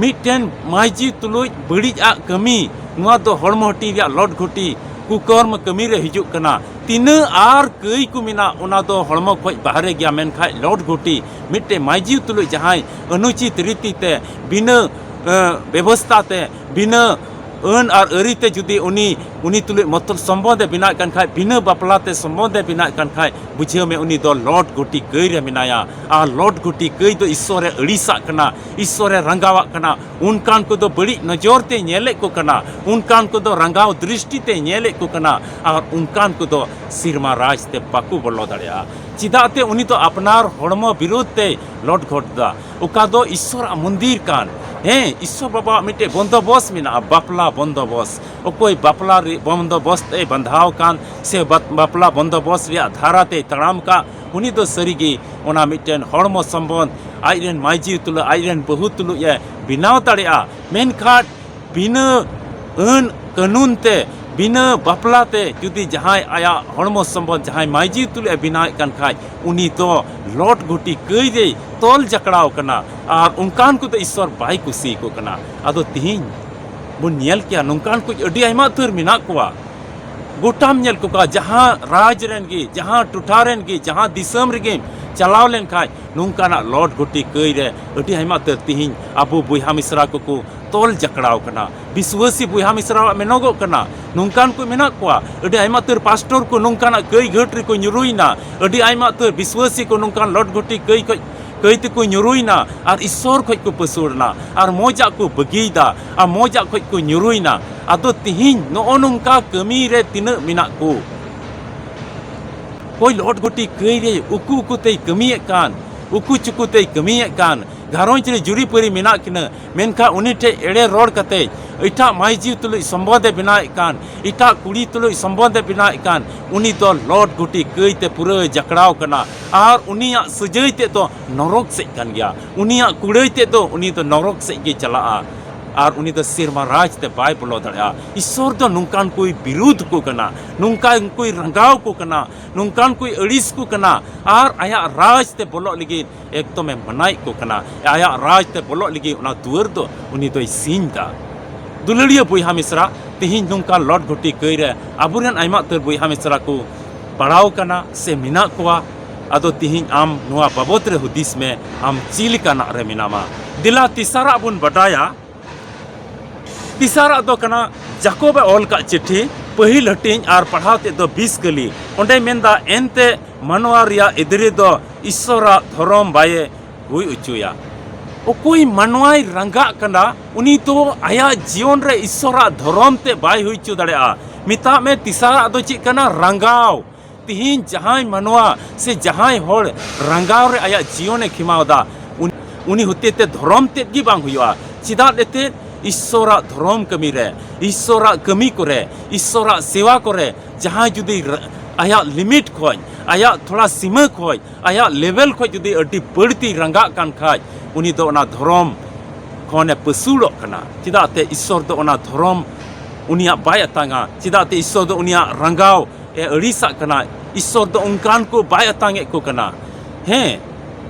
ᱢᱤᱫᱴᱮᱱ ᱢᱟᱹᱭᱡᱤ ᱛᱩᱞᱩᱡ ᱵᱟᱹᱲᱤᱡ ᱟᱜ ᱠᱟᱹᱢᱤ, ᱱᱚᱣᱟ ᱫᱚ ᱦᱚᱲᱢᱚ ᱦᱟᱹᱴᱤᱧ ᱨᱮᱭᱟᱜ ᱞᱚᱴ ᱜᱷᱩᱴᱤ, ᱠᱩᱠᱚᱨᱢᱚ ᱠᱟᱹᱢᱤ ᱨᱮ ᱦᱤᱡᱩᱜ ᱠᱟᱱᱟ᱾ ᱛᱤᱱᱟᱹᱜ ᱟᱨ ᱠᱟᱹᱭ ᱠᱚ ᱢᱮᱱᱟᱜ, ᱚᱱᱟ ᱫᱚ ᱦᱚᱲᱢᱚ ᱠᱷᱚᱡ ᱵᱟᱦᱨᱮ ᱜᱮᱭᱟ, ᱢᱮᱱᱠᱷᱟᱡ ᱞᱚᱴ ᱜᱷᱩᱴᱤ ᱢᱤᱫᱴᱮᱡ ᱢᱟᱹᱭᱡᱤ ᱛᱩᱞᱩᱡ ᱡᱟᱦᱟᱸᱭ ᱚᱱᱩᱪᱤᱛ ᱨᱤᱛᱤ ᱛᱮ, ᱵᱤᱱᱟᱹ, ᱮ, ᱵᱮᱵᱚᱥᱛᱟ ᱛᱮ, ᱵᱤᱱᱟᱹ ᱟᱹᱱ ᱟᱨ ᱟᱹᱨᱤ ᱛᱮ ᱡᱩᱫᱤ ᱩᱱᱤ, ᱩᱱᱤ ᱛᱩᱞᱩᱡ ᱢᱚᱛᱞᱚᱵ ᱥᱚᱢᱵᱚᱱᱫᱷ ᱮ ᱵᱮᱱᱟᱣᱮᱫ ᱠᱟᱱ ᱠᱷᱟᱡ, ᱵᱤᱱᱟᱹ ᱵᱟᱯᱞᱟ ᱛᱮ ᱥᱚᱢᱵᱚᱱᱫᱷ ᱮ ᱵᱮᱱᱟᱣᱮᱫ ᱠᱟᱱ ᱠᱷᱟᱡ, ᱵᱩᱡᱷᱟᱹᱣ ᱢᱮ ᱩᱱᱤ ᱫᱚ ᱞᱚᱴ ᱜᱷᱩᱴᱤ ᱠᱟᱹᱭ ᱨᱮ ᱢᱮᱱᱟᱭᱟ᱾ ᱟᱨ ᱞᱚᱴ ᱜᱷᱩᱴᱤ ᱠᱟᱹᱭ ᱫᱚ ᱤᱥᱥᱚᱨᱮ ᱟᱹᱲᱤᱥᱟᱜ ᱠᱟᱱᱟ, ᱤᱥᱥᱚᱨᱮ ᱨᱟᱸᱜᱟᱣᱟᱜ ᱠᱟᱱᱟ᱾ ᱚᱱᱠᱟᱱ ᱠᱚᱫᱚ ᱵᱟᱹᱲᱤᱡ ᱱᱚᱡᱚᱨ ᱛᱮ ᱧᱮᱞᱮᱫ ᱠᱚ ᱠᱟᱱᱟ, ᱚᱱᱠᱟᱱ ᱠᱚᱫᱚ ᱨᱟᱸᱜᱟᱣ ᱫᱨᱤᱥᱴᱤ ᱛᱮ ᱧᱮᱞᱮᱫ ᱠᱚ ᱠᱟᱱᱟ, ᱟᱨ ᱚᱱᱠᱟᱱ ᱠᱚᱫᱚ ᱥᱮᱨᱢᱟ ᱨᱟᱡᱽ ᱛᱮ ᱵᱟᱠᱚ ᱵᱚᱞᱚ ᱫᱟᱲᱮᱭᱟᱜᱼᱟ᱾ ᱪᱮᱫᱟᱜ ᱛᱮ ᱩᱱᱤ ᱫᱚ ᱟᱯᱱᱟᱨ ᱦᱚᱲᱢᱚ ᱵᱤᱨᱩᱫᱷ ᱛᱮᱭ ᱞᱚᱴ ᱜᱷᱚᱴ ᱫᱟ, ᱚᱠᱟ ᱫᱚ ᱤᱥᱥᱚᱨᱟᱜ ᱢᱚᱱᱫᱤᱨ ᱠᱟᱱ, ᱦᱮᱸ, ᱤᱥᱥᱚᱨ ᱵᱟᱵᱟᱣᱟᱜ ᱢᱤᱫᱴᱮᱡ ᱵᱚᱱᱫᱚᱵᱚᱥ ᱢᱮᱱᱟᱜᱼᱟ, ᱵᱟᱯᱞᱟ ᱵᱚᱱᱫᱚᱵᱚᱥ᱾ ᱚᱠᱚᱭ ᱵᱟᱯᱞᱟ ᱨᱮ ᱵᱚᱱᱫᱚᱵᱚᱥ ᱛᱮᱭ ᱵᱟᱸᱫᱷᱟᱣ ᱠᱟᱱ ᱥᱮ ᱵᱟᱯᱞᱟ ᱵᱚᱱᱫᱚᱵᱚᱥ ᱨᱮᱭᱟᱜ ᱫᱷᱟᱨᱟ ᱛᱮᱭ ᱛᱟᱲᱟᱢ ᱠᱟᱜ, ᱩᱱᱤ ᱫᱚ ᱥᱟᱹᱨᱤᱜᱮ ᱚᱱᱟ ᱢᱤᱫᱴᱮᱱ ᱦᱚᱲᱢᱚ ᱥᱚᱢᱵᱚᱱᱫᱷ ᱟᱡᱨᱮᱱ ᱢᱟᱹᱭᱡᱤ ᱛᱩᱞᱩᱡ, ᱟᱡᱨᱮᱱ ᱵᱟᱹᱦᱩ ᱛᱩᱞᱩᱡ ᱮ ᱵᱮᱱᱟᱣ ᱫᱟᱲᱮᱭᱟᱜᱼᱟ᱾ ᱢᱮᱱᱠᱷᱟᱱ ᱵᱤᱱᱟᱹ ᱟᱹᱱ ᱠᱟᱹᱱᱩᱱ ᱛᱮ, ᱵᱤᱱᱟᱹ ᱵᱟᱯᱞᱟ ᱛᱮ ᱡᱩᱫᱤ ᱡᱟᱦᱟᱸᱭ ᱟᱭᱟᱜ ᱦᱚᱲᱢᱚ ᱥᱚᱢᱵᱚᱱᱫᱷ ᱡᱟᱦᱟᱸᱭ ᱢᱟᱹᱭᱡᱤ ᱛᱩᱞᱩᱡ ᱮ ᱵᱮᱱᱟᱣᱮᱫ ᱠᱟᱱ ᱠᱷᱟᱡ, ᱩᱱᱤ ᱫᱚ ᱞᱚᱴ ᱜᱷᱩᱴᱤ ᱠᱟᱹᱭ ᱨᱮᱭ ᱛᱚᱞ ᱡᱟᱠᱲᱟᱣ ᱠᱟᱱᱟ᱾ ᱟᱨ ᱚᱱᱠᱟᱱ ᱠᱚᱫᱚ ᱤᱥᱥᱚᱨ ᱵᱟᱭ ᱠᱩᱥᱤ ᱟᱠᱚ ᱠᱟᱱᱟ᱾ ᱟᱫᱚ ᱛᱤᱦᱤᱧ ᱵᱚᱱ ᱧᱮᱞ ᱠᱮᱭᱟ, ᱱᱚᱝᱠᱟᱱ ᱠᱚ ᱟᱹᱰᱤ ᱟᱭᱢᱟ ᱩᱛᱟᱹᱨ ᱢᱮᱱᱟᱜ ᱠᱚᱣᱟ᱾ ᱜᱚᱴᱟᱢ ᱧᱮᱞ ᱠᱚ ᱠᱷᱟᱱ, ᱡᱟᱦᱟᱸ ᱨᱟᱡᱽ ᱨᱮᱱ ᱜᱮ, ᱡᱟᱦᱟᱸ ᱴᱚᱴᱷᱟ ᱨᱮᱱ ᱜᱮ, ᱡᱟᱦᱟᱸ ᱫᱤᱥᱚᱢ ᱨᱮᱜᱮᱢ ᱪᱟᱞᱟᱣ ᱞᱮᱱᱠᱷᱟᱱ, ᱱᱚᱝᱠᱟᱱᱟᱜ ᱞᱚᱴ ᱜᱷᱩᱴᱤ ᱠᱟᱹᱭ ᱨᱮ ᱟᱹᱰᱤ ᱟᱭᱢᱟ ᱩᱛᱟᱹᱨ ᱛᱤᱦᱤᱧ ᱟᱵᱚ ᱵᱚᱭᱦᱟ ᱢᱤᱥᱨᱟ ᱠᱚᱠᱚ ᱛᱚᱞ ᱡᱟᱠᱲᱟᱣ ᱠᱟᱱᱟ᱾ ᱵᱤᱥᱣᱟᱹᱥᱤ ᱵᱚᱭᱦᱟ ᱢᱤᱥᱨᱟᱣᱟᱜ ᱢᱮᱱᱚᱜᱚᱜ ᱠᱟᱱᱟ, ᱱᱚᱝᱠᱟᱱ ᱠᱚ ᱢᱮᱱᱟᱜ ᱠᱚᱣᱟ᱾ ᱟᱹᱰᱤ ᱟᱭᱢᱟ ᱩᱛᱟᱹᱨ ᱯᱟᱥᱴᱚᱨ ᱠᱚ ᱱᱚᱝᱠᱟᱱᱟᱜ ᱠᱟᱹᱭ ᱜᱷᱟᱹᱴ ᱨᱮᱠᱚ ᱧᱩᱨᱩᱭᱱᱟ᱾ ᱟᱹᱰᱤ ᱟᱭᱢᱟ ᱩᱛᱟᱹᱨ ᱵᱤᱥᱣᱟᱹᱥᱤ ᱠᱚ ᱱᱚᱝᱠᱟᱱ ᱞᱚᱴ ᱜᱷᱩᱴᱤ ᱠᱟᱹᱭ ᱠᱷᱚᱡ, ᱠᱟᱹᱭ ᱛᱮᱠᱚ ᱧᱩᱨᱩᱭᱱᱟ ᱟᱨ ᱤᱥᱥᱚᱨ ᱠᱷᱚᱡ ᱠᱚ ᱯᱟᱹᱥᱩᱲᱱᱟ ᱟᱨ ᱢᱚᱡᱟᱜ ᱠᱚ ᱵᱟᱹᱜᱤᱭᱮᱫᱟ ᱟᱨ ᱢᱚᱡᱟᱜ ᱠᱷᱚᱡ ᱠᱚ ᱧᱩᱨᱩᱭᱱᱟ᱾ ᱟᱫᱚ ᱛᱤᱦᱤᱧ ᱱᱚᱜᱼᱚ ᱱᱚᱝᱠᱟ ᱠᱟᱹᱢᱤ ᱨᱮ ᱛᱤᱱᱟᱹᱜ ᱢᱮᱱᱟᱜ ᱠᱚ? ᱚᱠᱚᱭ ᱞᱚᱴ ᱜᱷᱩᱴᱤ ᱠᱟᱹᱭ ᱨᱮ ᱩᱠᱩ ᱩᱠᱩ ᱛᱮᱭ ᱠᱟᱹᱢᱤᱭᱮᱫ ᱠᱟᱱ, ᱩᱠᱩ ᱪᱩᱠᱩ ᱛᱮᱭ ᱠᱟᱹᱢᱤᱭᱮᱫ ᱠᱟᱱ, ᱜᱷᱟᱨᱚᱸᱡᱽ ᱨᱮ ᱡᱩᱨᱤᱯᱟᱹᱨᱤ ᱢᱮᱱᱟᱜ ᱠᱤᱱᱟᱹ, ᱢᱮᱱᱠᱷᱟᱱ ᱩᱱᱤ ᱴᱷᱮᱡ ᱮᱲᱮ ᱨᱚᱲ ᱠᱟᱛᱮ ᱮᱴᱟᱜ ᱢᱟᱹᱭᱡᱤ ᱛᱩᱞᱩᱡ ᱥᱚᱢᱵᱚᱱᱫᱷ ᱮ ᱵᱮᱱᱟᱣᱮᱫ ᱠᱟᱱ, ᱮᱴᱟᱜ ᱠᱩᱲᱤ ᱛᱩᱞᱩᱡ ᱥᱚᱢᱵᱚᱱᱫᱷ ᱮ ᱵᱮᱱᱟᱣᱮᱫ ᱠᱟᱱ, ᱩᱱᱤ ᱫᱚ ᱞᱚᱴ ᱜᱷᱩᱴᱤ ᱠᱟᱹᱭ ᱛᱮ ᱯᱩᱨᱟᱹ ᱡᱟᱠᱲᱟᱣ ᱠᱟᱱᱟ᱾ ᱟᱨ ᱩᱱᱤᱭᱟᱜ ᱥᱟᱹᱡᱟᱹᱭ ᱛᱮᱫ ᱫᱚ ᱱᱚᱨᱚᱠ ᱥᱮᱫ ᱠᱟᱱ ᱜᱮᱭᱟ, ᱩᱱᱤᱭᱟᱜ ᱠᱩᱲᱟᱹᱭ ᱛᱮᱫ ᱫᱚ ᱩᱱᱤ ᱫᱚ ᱱᱚᱨᱚᱠ ᱥᱮᱫ ᱜᱮ ᱪᱟᱞᱟᱜᱼᱟ᱾ ᱟᱨ ᱩᱱᱤ ᱫᱚ ᱥᱮᱨᱢᱟ ᱨᱟᱡᱽ ᱛᱮ ᱵᱟᱭ ᱵᱚᱞᱚ ᱫᱟᱲᱮᱭᱟᱜᱼᱟ᱾ ᱤᱥᱥᱚᱨ ᱫᱚ ᱱᱚᱝᱠᱟᱱ ᱠᱚᱭ ᱵᱤᱨᱩᱫᱷ ᱠᱚ ᱠᱟᱱᱟ, ᱱᱚᱝᱠᱟᱱ ᱠᱚᱭ ᱨᱟᱸᱜᱟᱣ ᱠᱚ ᱠᱟᱱᱟ, ᱱᱚᱝᱠᱟᱱ ᱠᱚᱭ ᱟᱹᱲᱤᱥ ᱠᱚ ᱠᱟᱱᱟ᱾ ᱟᱨ ᱟᱭᱟᱜ ᱨᱟᱡᱽ ᱛᱮ ᱵᱚᱞᱚᱜ ᱞᱟᱹᱜᱤᱫ ᱮᱠᱫᱚᱢᱮ ᱢᱟᱱᱟᱭᱮᱫ ᱠᱚ ᱠᱟᱱᱟ᱾ ᱟᱭᱟᱜ ᱨᱟᱡᱽ ᱛᱮ ᱵᱚᱞᱚᱜ ᱞᱟᱹᱜᱤᱫ ᱚᱱᱟ ᱫᱩᱣᱟᱹᱨ ᱫᱚ ᱩᱱᱤ ᱫᱚᱭ ᱥᱤᱧ ᱫᱟ᱾ ᱫᱩᱞᱟᱹᱲᱤᱭᱟᱹ ᱵᱚᱭᱦᱟ ᱢᱤᱥᱨᱟ, ᱛᱮᱦᱮᱧ ᱱᱚᱝᱠᱟᱱ ᱞᱚᱴ ᱜᱷᱩᱴᱤ ᱠᱟᱹᱭ ᱨᱮ ᱟᱵᱚᱨᱮᱱ ᱟᱭᱢᱟ ᱩᱛᱟᱹᱨ ᱵᱚᱭᱦᱟ ᱢᱤᱥᱨᱟ ᱠᱚ ᱯᱟᱲᱟᱣ ᱠᱟᱱᱟ ᱥᱮ ᱢᱮᱱᱟᱜ ᱠᱚᱣᱟ᱾ ᱟᱫᱚ ᱛᱮᱦᱮᱧ ᱟᱢ ᱱᱚᱣᱟ ᱵᱟᱵᱚᱛ ᱨᱮ ᱦᱩᱫᱤᱥ ᱢᱮ, ᱟᱢ ᱪᱮᱫ ᱞᱮᱠᱟᱱᱟᱜ ᱨᱮ ᱢᱮᱱᱟᱢᱟ? ᱫᱮᱞᱟ ᱛᱮᱥᱟᱨᱟᱜ ᱵᱚᱱ ᱵᱟᱰᱟᱭᱟ᱾ ᱛᱮᱥᱟᱨᱟᱜ ᱫᱚ ᱠᱟᱱᱟ ᱡᱟᱠᱚᱵ ᱮ ᱚᱞ ᱠᱟᱜ ᱪᱤᱴᱷᱤ, ᱯᱟᱹᱦᱤᱞ ᱦᱟᱹᱴᱤᱧ ᱟᱨ ᱯᱟᱲᱦᱟᱣ ᱛᱮᱫ ᱫᱚ ᱵᱤᱥ ᱠᱟᱹᱞᱤ᱾ ᱚᱸᱰᱮ ᱢᱮᱱᱫᱟ, ᱮᱱᱛᱮ ᱢᱟᱱᱣᱟ ᱨᱮᱭᱟᱜ ᱮᱫᱽᱨᱮ ᱫᱚ ᱤᱥᱥᱚᱨᱟᱜ ᱫᱷᱚᱨᱚᱢ ᱵᱟᱭᱮ ᱦᱩᱭ ᱦᱚᱪᱚᱭᱟ᱾ ᱚᱠᱚᱭ ᱢᱟᱱᱣᱟᱭ ᱨᱟᱸᱜᱟᱜ ᱠᱟᱱᱟ, ᱩᱱᱤ ᱫᱚ ᱟᱭᱟᱜ ᱡᱤᱭᱚᱱ ᱨᱮ ᱤᱥᱥᱚᱨᱟᱜ ᱫᱷᱚᱨᱚᱢ ᱛᱮ ᱵᱟᱭ ᱦᱩᱭ ᱦᱚᱪᱚ ᱫᱟᱲᱮᱭᱟᱜᱼᱟ᱾ ᱢᱮᱛᱟᱜ ᱢᱮ, ᱛᱮᱥᱟᱨᱟᱜ ᱫᱚ ᱪᱮᱫ ᱠᱟᱱᱟ? ᱨᱟᱸᱜᱟᱣ᱾ ᱛᱤᱦᱤᱧ ᱡᱟᱦᱟᱸᱭ ᱢᱟᱱᱣᱟ ᱥᱮ ᱡᱟᱦᱟᱸᱭ ᱦᱚᱲ ᱨᱟᱸᱜᱟᱣ ᱨᱮ ᱟᱭᱟᱜ ᱡᱤᱭᱚᱱᱮ ᱠᱷᱮᱢᱟᱣ ᱮᱫᱟ, ᱩᱱᱤ ᱩᱱᱤ ᱦᱚᱛᱮᱛᱮ ᱫᱷᱚᱨᱚᱢ ᱛᱮᱫ ᱜᱮ ᱵᱟᱝ ᱦᱩᱭᱩᱜᱼᱟ᱾ ᱪᱮᱫᱟᱜ ᱮᱱᱛᱮᱫ? ᱤᱥᱥᱚᱨᱟᱜ ᱫᱷᱚᱨᱚᱢ ᱠᱟᱹᱢᱤ ᱨᱮ, ᱤᱥᱥᱚᱨᱟᱜ ᱠᱟᱹᱢᱤ ᱠᱚᱨᱮ, ᱤᱥᱥᱚᱨᱟᱜ ᱥᱮᱣᱟ ᱠᱚᱨᱮ ᱡᱟᱦᱟᱸᱭ ᱡᱩᱫᱤ ᱨ-, ᱟᱭᱟᱜ limit ᱠᱷᱚᱡ, ᱟᱭᱟᱜ ᱛᱷᱚᱲᱟ ᱥᱤᱢᱟᱹ ᱠᱷᱚᱡ, ᱟᱭᱟᱜ level ᱠᱷᱚᱡ ᱡᱩᱫᱤ ᱟᱹᱰᱤ ᱵᱟᱹᱲᱛᱤ ᱨᱟᱸᱜᱟᱜ ᱠᱟᱱ ᱠᱷᱟᱡ, ᱩᱱᱤ ᱫᱚ ᱚᱱᱟ ᱫᱷᱚᱨᱚᱢ ᱠᱷᱚᱱᱮ ᱯᱟᱹᱥᱩᱲᱚᱜ ᱠᱟᱱᱟ᱾ ᱪᱮᱫᱟᱜ ᱛᱮ ᱤᱥᱥᱚᱨ ᱫᱚ ᱚᱱᱟ ᱫᱷᱚᱨᱚᱢ ᱩᱱᱤᱭᱟᱜ ᱵᱟᱭ ᱟᱛᱟᱝᱟ᱾ ᱪᱮᱫᱟᱜ ᱛᱮ ᱤᱥᱥᱚᱨ ᱫᱚ ᱩᱱᱤᱭᱟᱜ ᱨᱟᱸᱜᱟᱣ ᱮ ᱟᱹᱲᱤᱥᱟᱜ ᱠᱟᱱᱟ᱾ ᱤᱥᱥᱚᱨ ᱫᱚ ᱚᱱᱠᱟᱱ ᱠᱚ ᱵᱟᱭ ᱟᱛᱟᱝ ᱮᱫ ᱠᱚ ᱠᱟᱱᱟ᱾ ᱦᱮᱸ,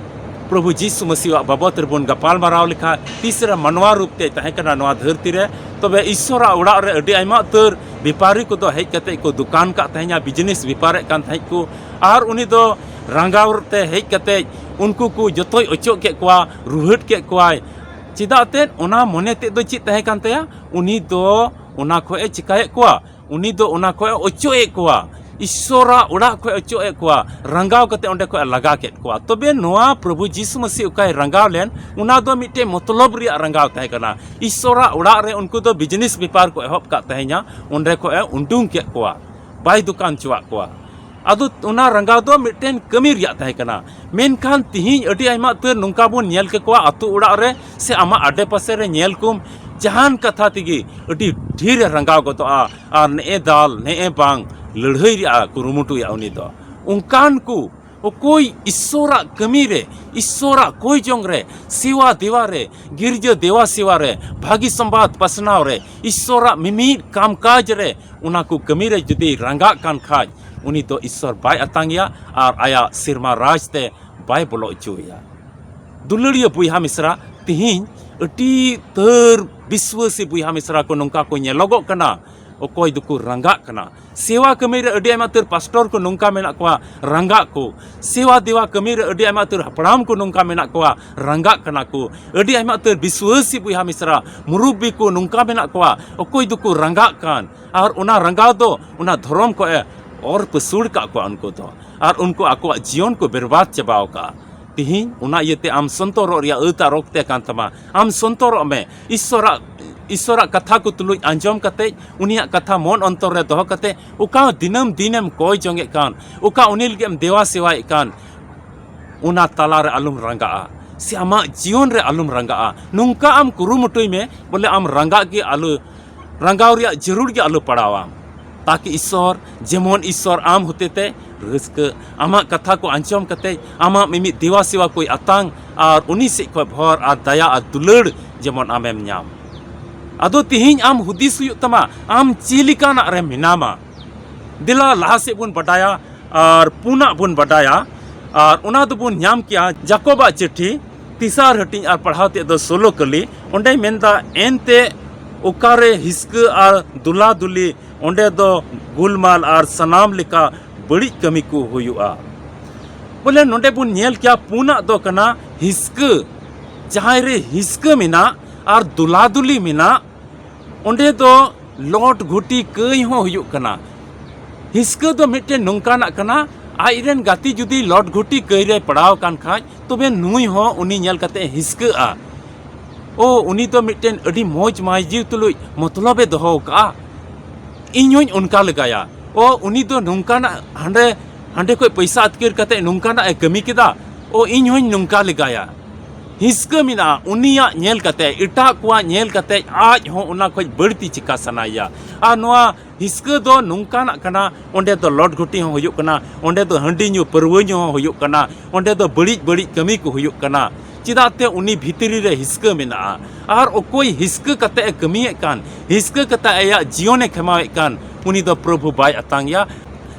ᱯᱨᱚᱵᱷᱩ ᱡᱤᱥᱩ ᱢᱟᱹᱥᱤᱣᱟᱜ ᱵᱟᱵᱚᱛ ᱨᱮᱵᱚᱱ ᱜᱟᱯᱟᱞ ᱢᱟᱨᱟᱣ ᱞᱮᱠᱷᱟᱱ, ᱛᱤᱥ ᱨᱮ ᱢᱟᱱᱣᱟ ᱨᱩᱯ ᱛᱮᱭ ᱛᱟᱦᱮᱸ ᱠᱟᱱᱟ ᱱᱚᱣᱟ ᱫᱷᱟᱹᱨᱛᱤ ᱨᱮ, ᱛᱚᱵᱮ ᱤᱥᱥᱚᱨᱟᱜ ᱚᱲᱟᱜ ᱨᱮ ᱟᱹᱰᱤ ᱟᱭᱢᱟ ᱩᱛᱟᱹᱨ ᱵᱮᱯᱟᱨᱤ ᱠᱚᱫᱚ ᱦᱮᱡ ᱠᱟᱛᱮ ᱠᱚ ᱫᱚᱠᱟᱱ ᱠᱟᱜ ᱛᱟᱦᱮᱸᱧᱟ, business ᱵᱮᱯᱟᱨᱮᱫ ᱠᱟᱱ ᱛᱟᱦᱮᱸᱫ ᱠᱚ᱾ ᱟᱨ ᱩᱱᱤ ᱫᱚ ᱨᱟᱸᱜᱟᱣ ᱛᱮ ᱦᱮᱡ ᱠᱟᱛᱮ ᱩᱱᱠᱩ ᱠᱚ ᱡᱚᱛᱚᱭ ᱚᱪᱚᱜ ᱠᱮᱫ ᱠᱚᱣᱟ, ᱨᱩᱦᱮᱫ ᱠᱮᱫ ᱠᱚᱣᱟᱭ᱾ ᱪᱮᱫᱟᱜ ᱛᱮ? ᱚᱱᱟ ᱢᱚᱱᱮ ᱛᱮᱫ ᱫᱚ ᱪᱮᱫ ᱛᱟᱦᱮᱸ ᱠᱟᱱ ᱛᱟᱭᱟ? ᱩᱱᱤ ᱫᱚ ᱚᱱᱟ ᱠᱷᱚᱡ ᱮ ᱪᱤᱠᱟᱭᱮᱫ ᱠᱚᱣᱟ? ᱩᱱᱤ ᱫᱚ ᱚᱱᱟ ᱠᱷᱚᱡ ᱮ ᱚᱪᱚᱜ ᱮᱫ ᱠᱚᱣᱟ, ᱤᱥᱥᱚᱨᱟᱜ ᱚᱲᱟᱜ ᱠᱷᱚᱡ ᱮ ᱚᱪᱚᱜ ᱮᱫ ᱠᱚᱣᱟ, ᱨᱟᱸᱜᱟᱣ ᱠᱟᱛᱮ ᱚᱸᱰᱮ ᱠᱷᱚᱡ ᱮ ᱞᱟᱜᱟ ᱠᱮᱫ ᱠᱚᱣᱟ᱾ ᱛᱚᱵᱮ ᱱᱚᱣᱟ ᱯᱨᱚᱵᱷᱩ ᱡᱤᱥᱩ ᱢᱟᱹᱥᱤ ᱚᱠᱟᱭ ᱨᱟᱸᱜᱟᱣ ᱞᱮᱱ, ᱚᱱᱟ ᱫᱚ ᱢᱤᱫᱴᱮᱡ ᱢᱚᱛᱞᱚᱵ ᱨᱮᱭᱟᱜ ᱨᱟᱸᱜᱟᱣ ᱛᱟᱦᱮᱸ ᱠᱟᱱᱟ᱾ ᱤᱥᱥᱚᱨᱟᱜ ᱚᱲᱟᱜ ᱨᱮ ᱩᱱᱠᱩ ᱫᱚ business ᱵᱮᱯᱟᱨ ᱠᱚ ᱮᱦᱚᱵ ᱠᱟᱜ ᱛᱟᱦᱮᱸᱧᱟ, ᱚᱸᱰᱮ ᱠᱷᱚᱡ ᱮ ᱩᱰᱩᱝ ᱠᱮᱫ ᱠᱚᱣᱟ, ᱵᱟᱭ ᱫᱚᱠᱟᱱ ᱦᱚᱪᱚᱣᱟᱜ ᱠᱚᱣᱟ᱾ ᱟᱫᱚ ᱚᱱᱟ ᱨᱟᱸᱜᱟᱣ ᱫᱚ ᱢᱤᱫᱴᱮᱱ ᱠᱟᱹᱢᱤ ᱨᱮᱭᱟᱜ ᱛᱟᱦᱮᱸ ᱠᱟᱱᱟ᱾ ᱢᱮᱱᱠᱷᱟᱱ ᱛᱤᱦᱤᱧ ᱟᱹᱰᱤ ᱟᱭᱢᱟ ᱩᱛᱟᱹᱨ ᱱᱚᱝᱠᱟ ᱵᱚᱱ ᱧᱮᱞ ᱠᱮᱠᱚᱣᱟ, ᱟᱛᱳ ᱚᱲᱟᱜ ᱨᱮ ᱥᱮ ᱟᱢᱟᱜ ᱟᱰᱮ ᱯᱟᱥᱮ ᱨᱮ ᱧᱮᱞ ᱠᱚᱢ, ᱡᱟᱦᱟᱱ ᱠᱟᱛᱷᱟ ᱛᱮᱜᱮ ᱟᱹᱰᱤ ᱰᱷᱮᱨ ᱮ ᱨᱟᱸᱜᱟᱣ ᱜᱚᱫᱚᱜᱼᱟ᱾ ᱟᱨ ᱱᱮᱜᱼᱮ ᱫᱟᱞ, ᱱᱮᱜᱼᱮ ᱵᱟᱝ, ᱞᱟᱹᱲᱦᱟᱹᱭ ᱨᱮᱭᱟᱜ ᱠᱩᱨᱩᱢᱩᱴᱩᱭᱟ ᱩᱱᱤ ᱫᱚ᱾ ᱚᱱᱠᱟᱱ ᱠᱚ ᱚᱠᱚᱭ ᱤᱥᱥᱚᱨᱟᱜ ᱠᱟᱹᱢᱤ ᱨᱮ, ᱤᱥᱥᱚᱨᱟᱜ ᱠᱚᱭ ᱡᱚᱝ ᱨᱮ, ᱥᱮᱣᱟ ᱫᱮᱣᱟ ᱨᱮ, ᱜᱤᱨᱡᱟᱹ ᱫᱮᱣᱟ ᱥᱮᱣᱟ ᱨᱮ, ᱵᱷᱟᱹᱜᱤ ᱥᱚᱢᱵᱟᱫ ᱯᱟᱥᱱᱟᱣ ᱨᱮ, ᱤᱥᱥᱚᱨᱟᱜ ᱢᱤᱢᱤᱫ ᱠᱟᱢ ᱠᱟᱡᱽ ᱨᱮ, ᱚᱱᱟ ᱠᱚ ᱠᱟᱹᱢᱤ ᱨᱮ ᱡᱩᱫᱤ ᱨᱟᱸᱜᱟᱜ ᱠᱟᱱ ᱠᱷᱟᱡ, ᱩᱱᱤ ᱫᱚ ᱤᱥᱥᱚᱨ ᱵᱟᱭ ᱟᱛᱟᱝ ᱮᱭᱟ ᱟᱨ ᱟᱭᱟᱜ ᱥᱮᱨᱢᱟ ᱨᱟᱡᱽ ᱛᱮ ᱵᱟᱭ ᱵᱚᱞᱚ ᱦᱚᱪᱚ ᱮᱭᱟ᱾ ᱫᱩᱞᱟᱹᱲᱤᱭᱟᱹ ᱵᱚᱭᱦᱟ ᱢᱤᱥᱨᱟ, ᱛᱤᱦᱤᱧ ᱟᱹᱰᱤ ᱩᱛᱟᱹᱨ ᱵᱤᱥᱣᱟᱹᱥᱤ ᱵᱚᱭᱦᱟ ᱢᱤᱥᱨᱟ ᱠᱚ ᱱᱚᱝᱠᱟ ᱠᱚ ᱧᱮᱞᱚᱜᱚᱜ ᱠᱟᱱᱟ, ᱚᱠᱚᱭ ᱫᱚᱠᱚ ᱨᱟᱸᱜᱟᱜ ᱠᱟᱱᱟ᱾ ᱥᱮᱣᱟ ᱠᱟᱹᱢᱤ ᱨᱮ ᱟᱹᱰᱤ ᱟᱭᱢᱟ ᱩᱛᱟᱹᱨ ᱯᱟᱥᱴᱚᱨ ᱠᱚ ᱱᱚᱝᱠᱟ ᱢᱮᱱᱟᱜ ᱠᱚᱣᱟ, ᱨᱟᱸᱜᱟᱜ ᱠᱚ᱾ ᱥᱮᱣᱟ ᱫᱮᱣᱟ ᱠᱟᱹᱢᱤ ᱨᱮ ᱟᱹᱰᱤ ᱟᱭᱢᱟ ᱩᱛᱟᱹᱨ ᱦᱟᱯᱲᱟᱢ ᱠᱚ ᱱᱚᱝᱠᱟ ᱢᱮᱱᱟᱜ ᱠᱚᱣᱟ, ᱨᱟᱸᱜᱟᱜ ᱠᱟᱱᱟ ᱠᱚ᱾ ᱟᱹᱰᱤ ᱟᱭᱢᱟ ᱩᱛᱟᱹᱨ ᱵᱤᱥᱣᱟᱹᱥᱤ ᱵᱚᱭᱦᱟ ᱢᱤᱥᱨᱟ, ᱢᱩᱨᱩᱵᱵᱤ ᱠᱚ ᱱᱚᱝᱠᱟ ᱢᱮᱱᱟᱜ ᱠᱚᱣᱟ, ᱚᱠᱚᱭ ᱫᱚᱠᱚ ᱨᱟᱸᱜᱟᱜ ᱠᱟᱱ᱾ ᱟᱨ ᱚᱱᱟ ᱨᱟᱸᱜᱟᱣ ᱫᱚ ᱚᱱᱟ ᱫᱷᱚᱨᱚᱢ ᱠᱷᱚᱡ ᱮ ᱚᱨ ᱯᱟᱹᱥᱩᱲ ᱠᱟᱜ ᱠᱚᱣᱟ ᱩᱱᱠᱩ ᱫᱚ᱾ ᱟᱨ ᱩᱱᱠᱩ ᱟᱠᱚᱣᱟᱜ ᱡᱤᱭᱚᱱ ᱠᱚ ᱵᱮᱨᱵᱟᱫ ᱪᱟᱵᱟᱣ ᱠᱟᱜᱼᱟ᱾ ᱛᱤᱦᱤᱧ ᱚᱱᱟ ᱤᱭᱟᱹᱛᱮ ᱟᱢ ᱥᱚᱱᱛᱚᱨᱚᱜ ᱨᱮᱭᱟᱜ ᱟᱹᱛ ᱟᱨ ᱚᱠᱛᱮ ᱠᱟᱱ ᱛᱟᱢᱟ᱾ ᱟᱢ ᱥᱚᱱᱛᱚᱨᱚᱜ ᱢᱮ᱾ ᱤᱥᱥᱚᱨᱟᱜ, ᱤᱥᱥᱚᱨᱟᱜ ᱠᱟᱛᱷᱟ ᱠᱚ ᱛᱩᱞᱩᱡ ᱟᱸᱡᱚᱢ ᱠᱟᱛᱮ, ᱩᱱᱤᱭᱟᱜ ᱠᱟᱛᱷᱟ ᱢᱚᱱ ᱚᱱᱛᱚᱨ ᱨᱮ ᱫᱚᱦᱚ ᱠᱟᱛᱮ, ᱚᱠᱟ ᱫᱤᱱᱟᱹᱢ ᱫᱤᱱᱮᱢ ᱠᱚᱭ ᱡᱚᱝᱮᱫ ᱠᱟᱱ, ᱚᱠᱟ ᱩᱱᱤ ᱞᱟᱹᱜᱤᱫ ᱮᱢ ᱫᱮᱣᱟ ᱥᱮᱣᱟᱭᱮᱫ ᱠᱟᱱ, ᱚᱱᱟ ᱛᱟᱞᱟ ᱨᱮ ᱟᱞᱚᱢ ᱨᱟᱸᱜᱟᱜᱼᱟ᱾ ᱥᱮ ᱟᱢᱟᱜ ᱡᱤᱭᱚᱱ ᱨᱮ ᱟᱞᱚᱢ ᱨᱟᱸᱜᱟᱜᱼᱟ᱾ ᱱᱚᱝᱠᱟ ᱟᱢ ᱠᱩᱨᱩᱢᱩᱴᱩᱭ ᱢᱮ, ᱵᱚᱞᱮ ᱟᱢ ᱨᱟᱸᱜᱟᱜ ᱜᱮ ᱟᱞᱚ, ᱨᱟᱸᱜᱟᱣ ᱨᱮᱭᱟᱜ ᱡᱟᱹᱨᱩᱲ ᱜᱮ ᱟᱞᱚ ᱯᱟᱲᱟᱣᱟᱢ᱾ ᱛᱟᱠᱤ ᱤᱥᱥᱚᱨ, ᱡᱮᱢᱚᱱ ᱤᱥᱥᱚᱨ ᱟᱢ ᱦᱚᱛᱮᱛᱮ ᱨᱟᱹᱥᱠᱟᱹ, ᱟᱢᱟᱜ ᱠᱟᱛᱷᱟ ᱠᱚ ᱟᱸᱡᱚᱢ ᱠᱟᱛᱮ ᱟᱢᱟᱜ ᱢᱤᱢᱤᱫ ᱫᱮᱣᱟ ᱥᱮᱣᱟ ᱠᱚᱭ ᱟᱛᱟᱝ ᱟᱨ ᱩᱱᱤ ᱥᱮᱫ ᱠᱷᱚᱱ ᱵᱷᱚᱨ ᱟᱨ ᱫᱟᱭᱟ ᱟᱨ ᱫᱩᱞᱟᱹᱲ ᱡᱮᱢᱚᱱ ᱟᱢᱮᱢ ᱧᱟᱢ᱾ ᱟᱫᱚ ᱛᱤᱦᱤᱧ ᱟᱢ ᱦᱩᱫᱤᱥ ᱦᱩᱭᱩᱜ ᱛᱟᱢᱟ, ᱟᱢ ᱪᱮᱫ ᱞᱮᱠᱟᱱᱟᱜ ᱨᱮ ᱢᱮᱱᱟᱢᱟ᱾ ᱫᱮᱞᱟ ᱞᱟᱦᱟ ᱥᱮᱫ ᱵᱚᱱ ᱵᱟᱰᱟᱭᱟ ᱟᱨ ᱯᱩᱱᱟᱜ ᱵᱚᱱ ᱵᱟᱰᱟᱭᱟ, ᱟᱨ ᱚᱱᱟ ᱫᱚᱵᱚᱱ ᱧᱟᱢ ᱠᱮᱜᱼᱟ ᱡᱟᱠᱚᱵᱟᱜ ᱪᱤᱴᱷᱤ ᱛᱮᱥᱟᱨ ᱦᱟᱹᱴᱤᱧ ᱟᱨ ᱯᱟᱲᱦᱟᱣ ᱛᱮᱫ ᱫᱚ ᱥᱳᱞᱳ ᱠᱟᱹᱞᱤ᱾ ᱚᱸᱰᱮᱭ ᱢᱮᱱᱫᱟ, ᱮᱱᱛᱮ ᱚᱠᱟᱨᱮ ᱦᱤᱥᱠᱟᱹ ᱟᱨ ᱫᱩᱞᱟᱫᱩᱞᱤ, ᱚᱸᱰᱮ ᱫᱚ ᱜᱩᱞᱢᱟᱞ ᱟᱨ ᱥᱟᱱᱟᱢ ᱞᱮᱠᱟ ᱵᱟᱹᱲᱤᱡ ᱠᱟᱹᱢᱤ ᱠᱚ ᱦᱩᱭᱩᱜᱼᱟ᱾ ᱵᱚᱞᱮ ᱱᱚᱰᱮ ᱵᱚᱱ ᱧᱮᱞ ᱠᱮᱭᱟ, ᱯᱩᱱᱟᱜ ᱫᱚ ᱠᱟᱱᱟ ᱦᱤᱥᱠᱟᱹ᱾ ᱡᱟᱦᱟᱸᱭ ᱨᱮ ᱦᱤᱥᱠᱟᱹ ᱢᱮᱱᱟᱜ ᱟᱨ ᱫᱩᱞᱟᱫᱩᱞᱤ ᱢᱮᱱᱟᱜ, ᱚᱸᱰᱮ ᱫᱚ ᱞᱚᱴ ᱜᱷᱩᱴᱤ ᱠᱟᱹᱭ ᱦᱚᱸ ᱦᱩᱭᱩᱜ ᱠᱟᱱᱟ᱾ ᱦᱤᱥᱠᱟᱹ ᱫᱚ ᱢᱤᱫᱴᱮᱱ ᱱᱚᱝᱠᱟᱱᱟᱜ ᱠᱟᱱᱟ, ᱟᱡ ᱨᱮᱱ ᱜᱟᱛᱮ ᱡᱩᱫᱤ ᱞᱚᱴ ᱜᱷᱩᱴᱤ ᱠᱟᱹᱭ ᱨᱮᱭ ᱯᱟᱲᱟᱣ ᱟᱠᱟᱱ ᱠᱷᱟᱡ, ᱛᱚᱵᱮ ᱱᱩᱭ ᱦᱚᱸ ᱩᱱᱤ ᱧᱮᱞ ᱠᱟᱛᱮ ᱦᱤᱥᱠᱟᱹᱜᱼᱟ᱾ ᱳ, ᱩᱱᱤ ᱫᱚ ᱢᱤᱫᱴᱮᱱ ᱟᱹᱰᱤ ᱢᱚᱡᱽ ᱢᱟᱹᱭᱡᱤ ᱛᱩᱞᱩᱡ ᱢᱚᱛᱞᱚᱵᱮ ᱫᱚᱦᱚ ᱟᱠᱟᱫᱼᱟ, ᱤᱧ ᱦᱚᱸᱧ ᱚᱱᱠᱟ ᱞᱮᱠᱟᱭᱟ᱾ ᱳ, ᱩᱱᱤ ᱫᱚ ᱱᱚᱝᱠᱟᱱᱟᱜ ᱦᱟᱸᱰᱮ, ᱦᱟᱸᱰᱮ ᱠᱷᱚᱡ ᱯᱚᱭᱥᱟ ᱟᱛᱠᱤᱨ ᱠᱟᱛᱮ ᱱᱚᱝᱠᱟᱱᱟᱜ ᱮ ᱠᱟᱹᱢᱤ ᱠᱮᱫᱟ, ᱳ, ᱤᱧ ᱦᱚᱸᱧ ᱱᱚᱝᱠᱟ ᱞᱮᱠᱟᱭᱟ᱾ ᱦᱤᱥᱠᱟᱹ ᱢᱮᱱᱟᱜᱼᱟ ᱩᱱᱤᱭᱟᱜ ᱧᱮᱞ ᱠᱟᱛᱮ, ᱮᱴᱟᱜ ᱠᱚᱣᱟᱜ ᱧᱮᱞ ᱠᱟᱛᱮ ᱟᱡ ᱦᱚᱸ ᱚᱱᱟ ᱠᱷᱚᱡ ᱵᱟᱹᱲᱛᱤ ᱪᱤᱠᱟ ᱥᱟᱱᱟᱭᱮᱭᱟ᱾ ᱟᱨ ᱱᱚᱣᱟ ᱦᱤᱥᱠᱟᱹ ᱫᱚ ᱱᱚᱝᱠᱟᱱᱟᱜ ᱠᱟᱱᱟ, ᱚᱸᱰᱮ ᱫᱚ ᱞᱚᱴ ᱜᱷᱩᱴᱤ ᱦᱚᱸ ᱦᱩᱭᱩᱜ ᱠᱟᱱᱟ, ᱚᱸᱰᱮ ᱫᱚ ᱦᱟᱺᱰᱤ ᱧᱩ ᱯᱟᱹᱨᱣᱟᱹ ᱧᱩ ᱦᱚᱸ ᱦᱩᱭᱩᱜ ᱠᱟᱱᱟ, ᱚᱸᱰᱮ ᱫᱚ ᱵᱟᱹᱲᱤᱡ ᱵᱟᱹᱲᱤᱡ ᱠᱟᱹᱢᱤ ᱠᱚ ᱦᱩᱭᱩᱜ ᱠᱟᱱᱟ᱾ ᱪᱮᱫᱟᱜ ᱛᱮ ᱩᱱᱤ ᱵᱷᱤᱛᱨᱤ ᱨᱮ ᱦᱤᱥᱠᱟᱹ ᱢᱮᱱᱟᱜᱼᱟ᱾ ᱟᱨ ᱚᱠᱚᱭ ᱦᱤᱥᱠᱟᱹ ᱠᱟᱛᱮ ᱮ ᱠᱟᱹᱢᱤᱭᱮᱫ ᱠᱟᱱ, ᱦᱤᱥᱠᱟᱹ ᱠᱟᱛᱮ ᱟᱭᱟᱜ ᱡᱤᱭᱚᱱᱮ ᱠᱷᱮᱢᱟᱣᱮᱫ ᱠᱟᱱ, ᱩᱱᱤ ᱫᱚ ᱯᱨᱚᱵᱷᱩ ᱵᱟᱭ ᱟᱛᱟᱝ ᱮᱭᱟ,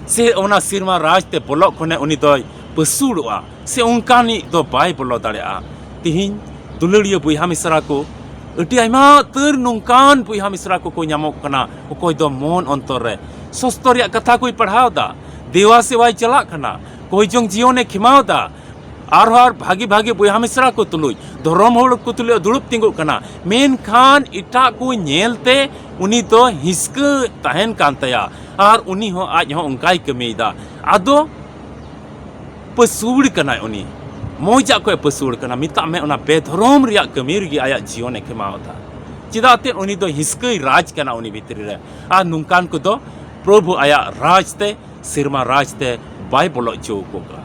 ᱥᱮ ᱚᱱᱟ ᱥᱮᱨᱢᱟ ᱨᱟᱡᱽ ᱛᱮ ᱵᱚᱞᱚᱜ ᱠᱷᱚᱱᱮ ᱩᱱᱤ ᱫᱚᱭ ᱯᱟᱹᱥᱩᱲᱚᱜᱼᱟ, ᱥᱮ ᱚᱱᱠᱟᱱᱤᱡ ᱫᱚ ᱵᱟᱭ ᱵᱚᱞᱚ ᱫᱟᱲᱮᱭᱟᱜᱼᱟ᱾ ᱛᱤᱦᱤᱧ ᱫᱩᱞᱟᱹᱲᱤᱭᱟᱹ ᱵᱚᱭᱦᱟ ᱢᱤᱥᱨᱟ ᱠᱚ, ᱟᱹᱰᱤ ᱟᱭᱢᱟ ᱩᱛᱟᱹᱨ ᱱᱚᱝᱠᱟᱱ ᱵᱚᱭᱦᱟ ᱢᱤᱥᱨᱟ ᱠᱚᱠᱚ ᱧᱟᱢᱚᱜ ᱠᱟᱱᱟ, ᱚᱠᱚᱭ ᱫᱚ ᱢᱚᱱ ᱚᱱᱛᱚᱨ ᱨᱮ ᱥᱚᱥᱛᱚ ᱨᱮᱭᱟᱜ ᱠᱟᱛᱷᱟ ᱠᱚᱭ ᱯᱟᱲᱦᱟᱣ ᱮᱫᱟ, ᱫᱮᱣᱟ ᱥᱮᱣᱟᱭ ᱪᱟᱞᱟᱜ ᱠᱟᱱᱟ, ᱠᱚᱭ ᱡᱚᱝ ᱡᱤᱭᱚᱱᱮ ᱠᱷᱮᱢᱟᱣ ᱮᱫᱟ, ᱟᱨᱦᱚᱸ ᱟᱨ ᱵᱷᱟᱜᱤ ᱵᱷᱟᱜᱤ ᱵᱚᱭᱦᱟ ᱢᱤᱥᱨᱟ ᱠᱚ ᱛᱩᱞᱩᱡ, ᱫᱷᱚᱨᱚᱢ ᱦᱚᱲ ᱠᱚ ᱛᱩᱞᱩᱡ ᱫᱩᱲᱩᱵ ᱛᱤᱸᱜᱩᱜ ᱠᱟᱱᱟ᱾ ᱢᱮᱱᱠᱷᱟᱱ ᱮᱴᱟᱜ ᱠᱚ ᱧᱮᱞᱛᱮ ᱩᱱᱤ ᱫᱚ ᱦᱤᱥᱠᱟᱹ ᱛᱟᱦᱮᱱ ᱠᱟᱱ ᱛᱟᱭᱟ, ᱟᱨ ᱩᱱᱤ ᱦᱚᱸ ᱟᱡ ᱦᱚᱸ ᱚᱱᱠᱟᱭ ᱠᱟᱹᱢᱤᱭᱮᱫᱟ᱾ ᱟᱫᱚ ᱯᱟᱹᱥᱩᱲ ᱠᱟᱱᱟᱭ ᱩᱱᱤ, ᱢᱚᱡᱟᱜ ᱠᱷᱚᱡ ᱯᱟᱹᱥᱩᱲ ᱠᱟᱱᱟ᱾ ᱢᱮᱛᱟᱜ ᱢᱮ, ᱚᱱᱟ ᱵᱮᱫᱷᱚᱨᱚᱢ ᱨᱮᱭᱟᱜ ᱠᱟᱹᱢᱤ ᱨᱮᱜᱮ ᱟᱭᱟᱜ ᱡᱤᱭᱚᱱᱮ ᱠᱷᱮᱢᱟᱣ ᱮᱫᱟ᱾ ᱪᱮᱫᱟᱜ ᱛᱮ ᱩᱱᱤ ᱫᱚ ᱦᱤᱥᱠᱟᱹᱭ ᱨᱟᱡᱽ ᱠᱟᱱᱟ ᱩᱱᱤ ᱵᱷᱤᱛᱨᱤ ᱨᱮ᱾ ᱟᱨ ᱱᱚᱝᱠᱟᱱ ᱠᱚᱫᱚ ᱯᱨᱚᱵᱷᱩ ᱟᱭᱟᱜ ᱨᱟᱡᱽ ᱛᱮ, ᱥᱮᱨᱢᱟ ᱨᱟᱡᱽ ᱛᱮ ᱵᱟᱭ ᱵᱚᱞᱚ ᱦᱚᱪᱚ ᱟᱠᱚ ᱠᱟᱱᱟ᱾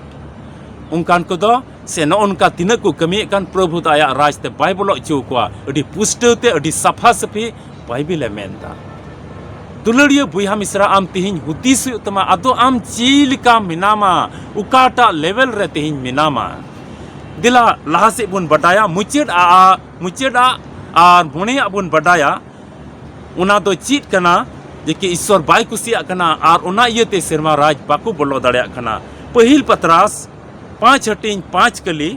ᱚᱱᱠᱟᱱ ᱠᱚᱫᱚ ᱥᱮ ᱱᱚᱜᱼᱚ ᱱᱚᱝᱠᱟ ᱛᱤᱱᱟᱹᱜ ᱠᱚ ᱠᱟᱹᱢᱤᱭᱮᱫ ᱠᱟᱱ, ᱯᱨᱚᱵᱷᱩ ᱫᱚ ᱟᱭᱟᱜ ᱨᱟᱡᱽ ᱛᱮ ᱵᱟᱭ ᱵᱚᱞᱚ ᱦᱚᱪᱚ ᱟᱠᱚᱣᱟ᱾ ᱟᱹᱰᱤ ᱯᱩᱥᱴᱟᱹᱣ ᱛᱮ, ᱟᱹᱰᱤ ᱥᱟᱯᱷᱟ ᱥᱟᱹᱯᱷᱤ ᱵᱟᱭᱵᱮᱞᱮ ᱢᱮᱱᱫᱟ᱾ ᱫᱩᱞᱟᱹᱲᱤᱭᱟᱹ ᱵᱚᱭᱦᱟ ᱢᱤᱥᱨᱟ, ᱟᱢ ᱛᱮᱦᱮᱧ ᱦᱩᱫᱤᱥ ᱦᱩᱭᱩᱜ ᱛᱟᱢᱟ, ᱟᱫᱚ ᱟᱢ ᱪᱮᱫ ᱞᱮᱠᱟ ᱢᱮᱱᱟᱢᱟ, ᱚᱠᱟᱴᱟᱜ ᱞᱮᱵᱮᱞ ᱨᱮ ᱛᱮᱦᱮᱧ ᱢᱮᱱᱟᱢᱟ᱾ ᱫᱮᱞᱟ ᱞᱟᱦᱟ ᱥᱮᱫ ᱵᱚᱱ ᱵᱟᱰᱟᱭᱟ, ᱢᱩᱪᱟᱹᱫ ᱟᱜ, ᱢᱩᱪᱟᱹᱫ ᱟᱜ ᱟᱨ ᱢᱚᱬᱮᱭᱟᱜ ᱵᱚᱱ ᱵᱟᱰᱟᱭᱟ, ᱚᱱᱟ ᱫᱚ ᱪᱮᱫ ᱠᱟᱱᱟ? ᱡᱮ ᱠᱤ ᱤᱥᱥᱚᱨ ᱵᱟᱭ ᱠᱩᱥᱤᱭᱟᱜ ᱠᱟᱱᱟ ᱟᱨ ᱚᱱᱟ ᱤᱭᱟᱹᱛᱮ ᱥᱮᱨᱢᱟ ᱨᱟᱡᱽ ᱵᱟᱠᱚ ᱵᱚᱞᱚ ᱫᱟᱲᱮᱭᱟᱜ ᱠᱟᱱᱟ᱾ ᱯᱟᱹᱦᱤᱞ ᱯᱟᱛᱨᱟᱥ ᱯᱟᱸᱪ ᱦᱟᱹᱴᱤᱧ ᱯᱟᱸᱪ ᱠᱟᱹᱞᱤ,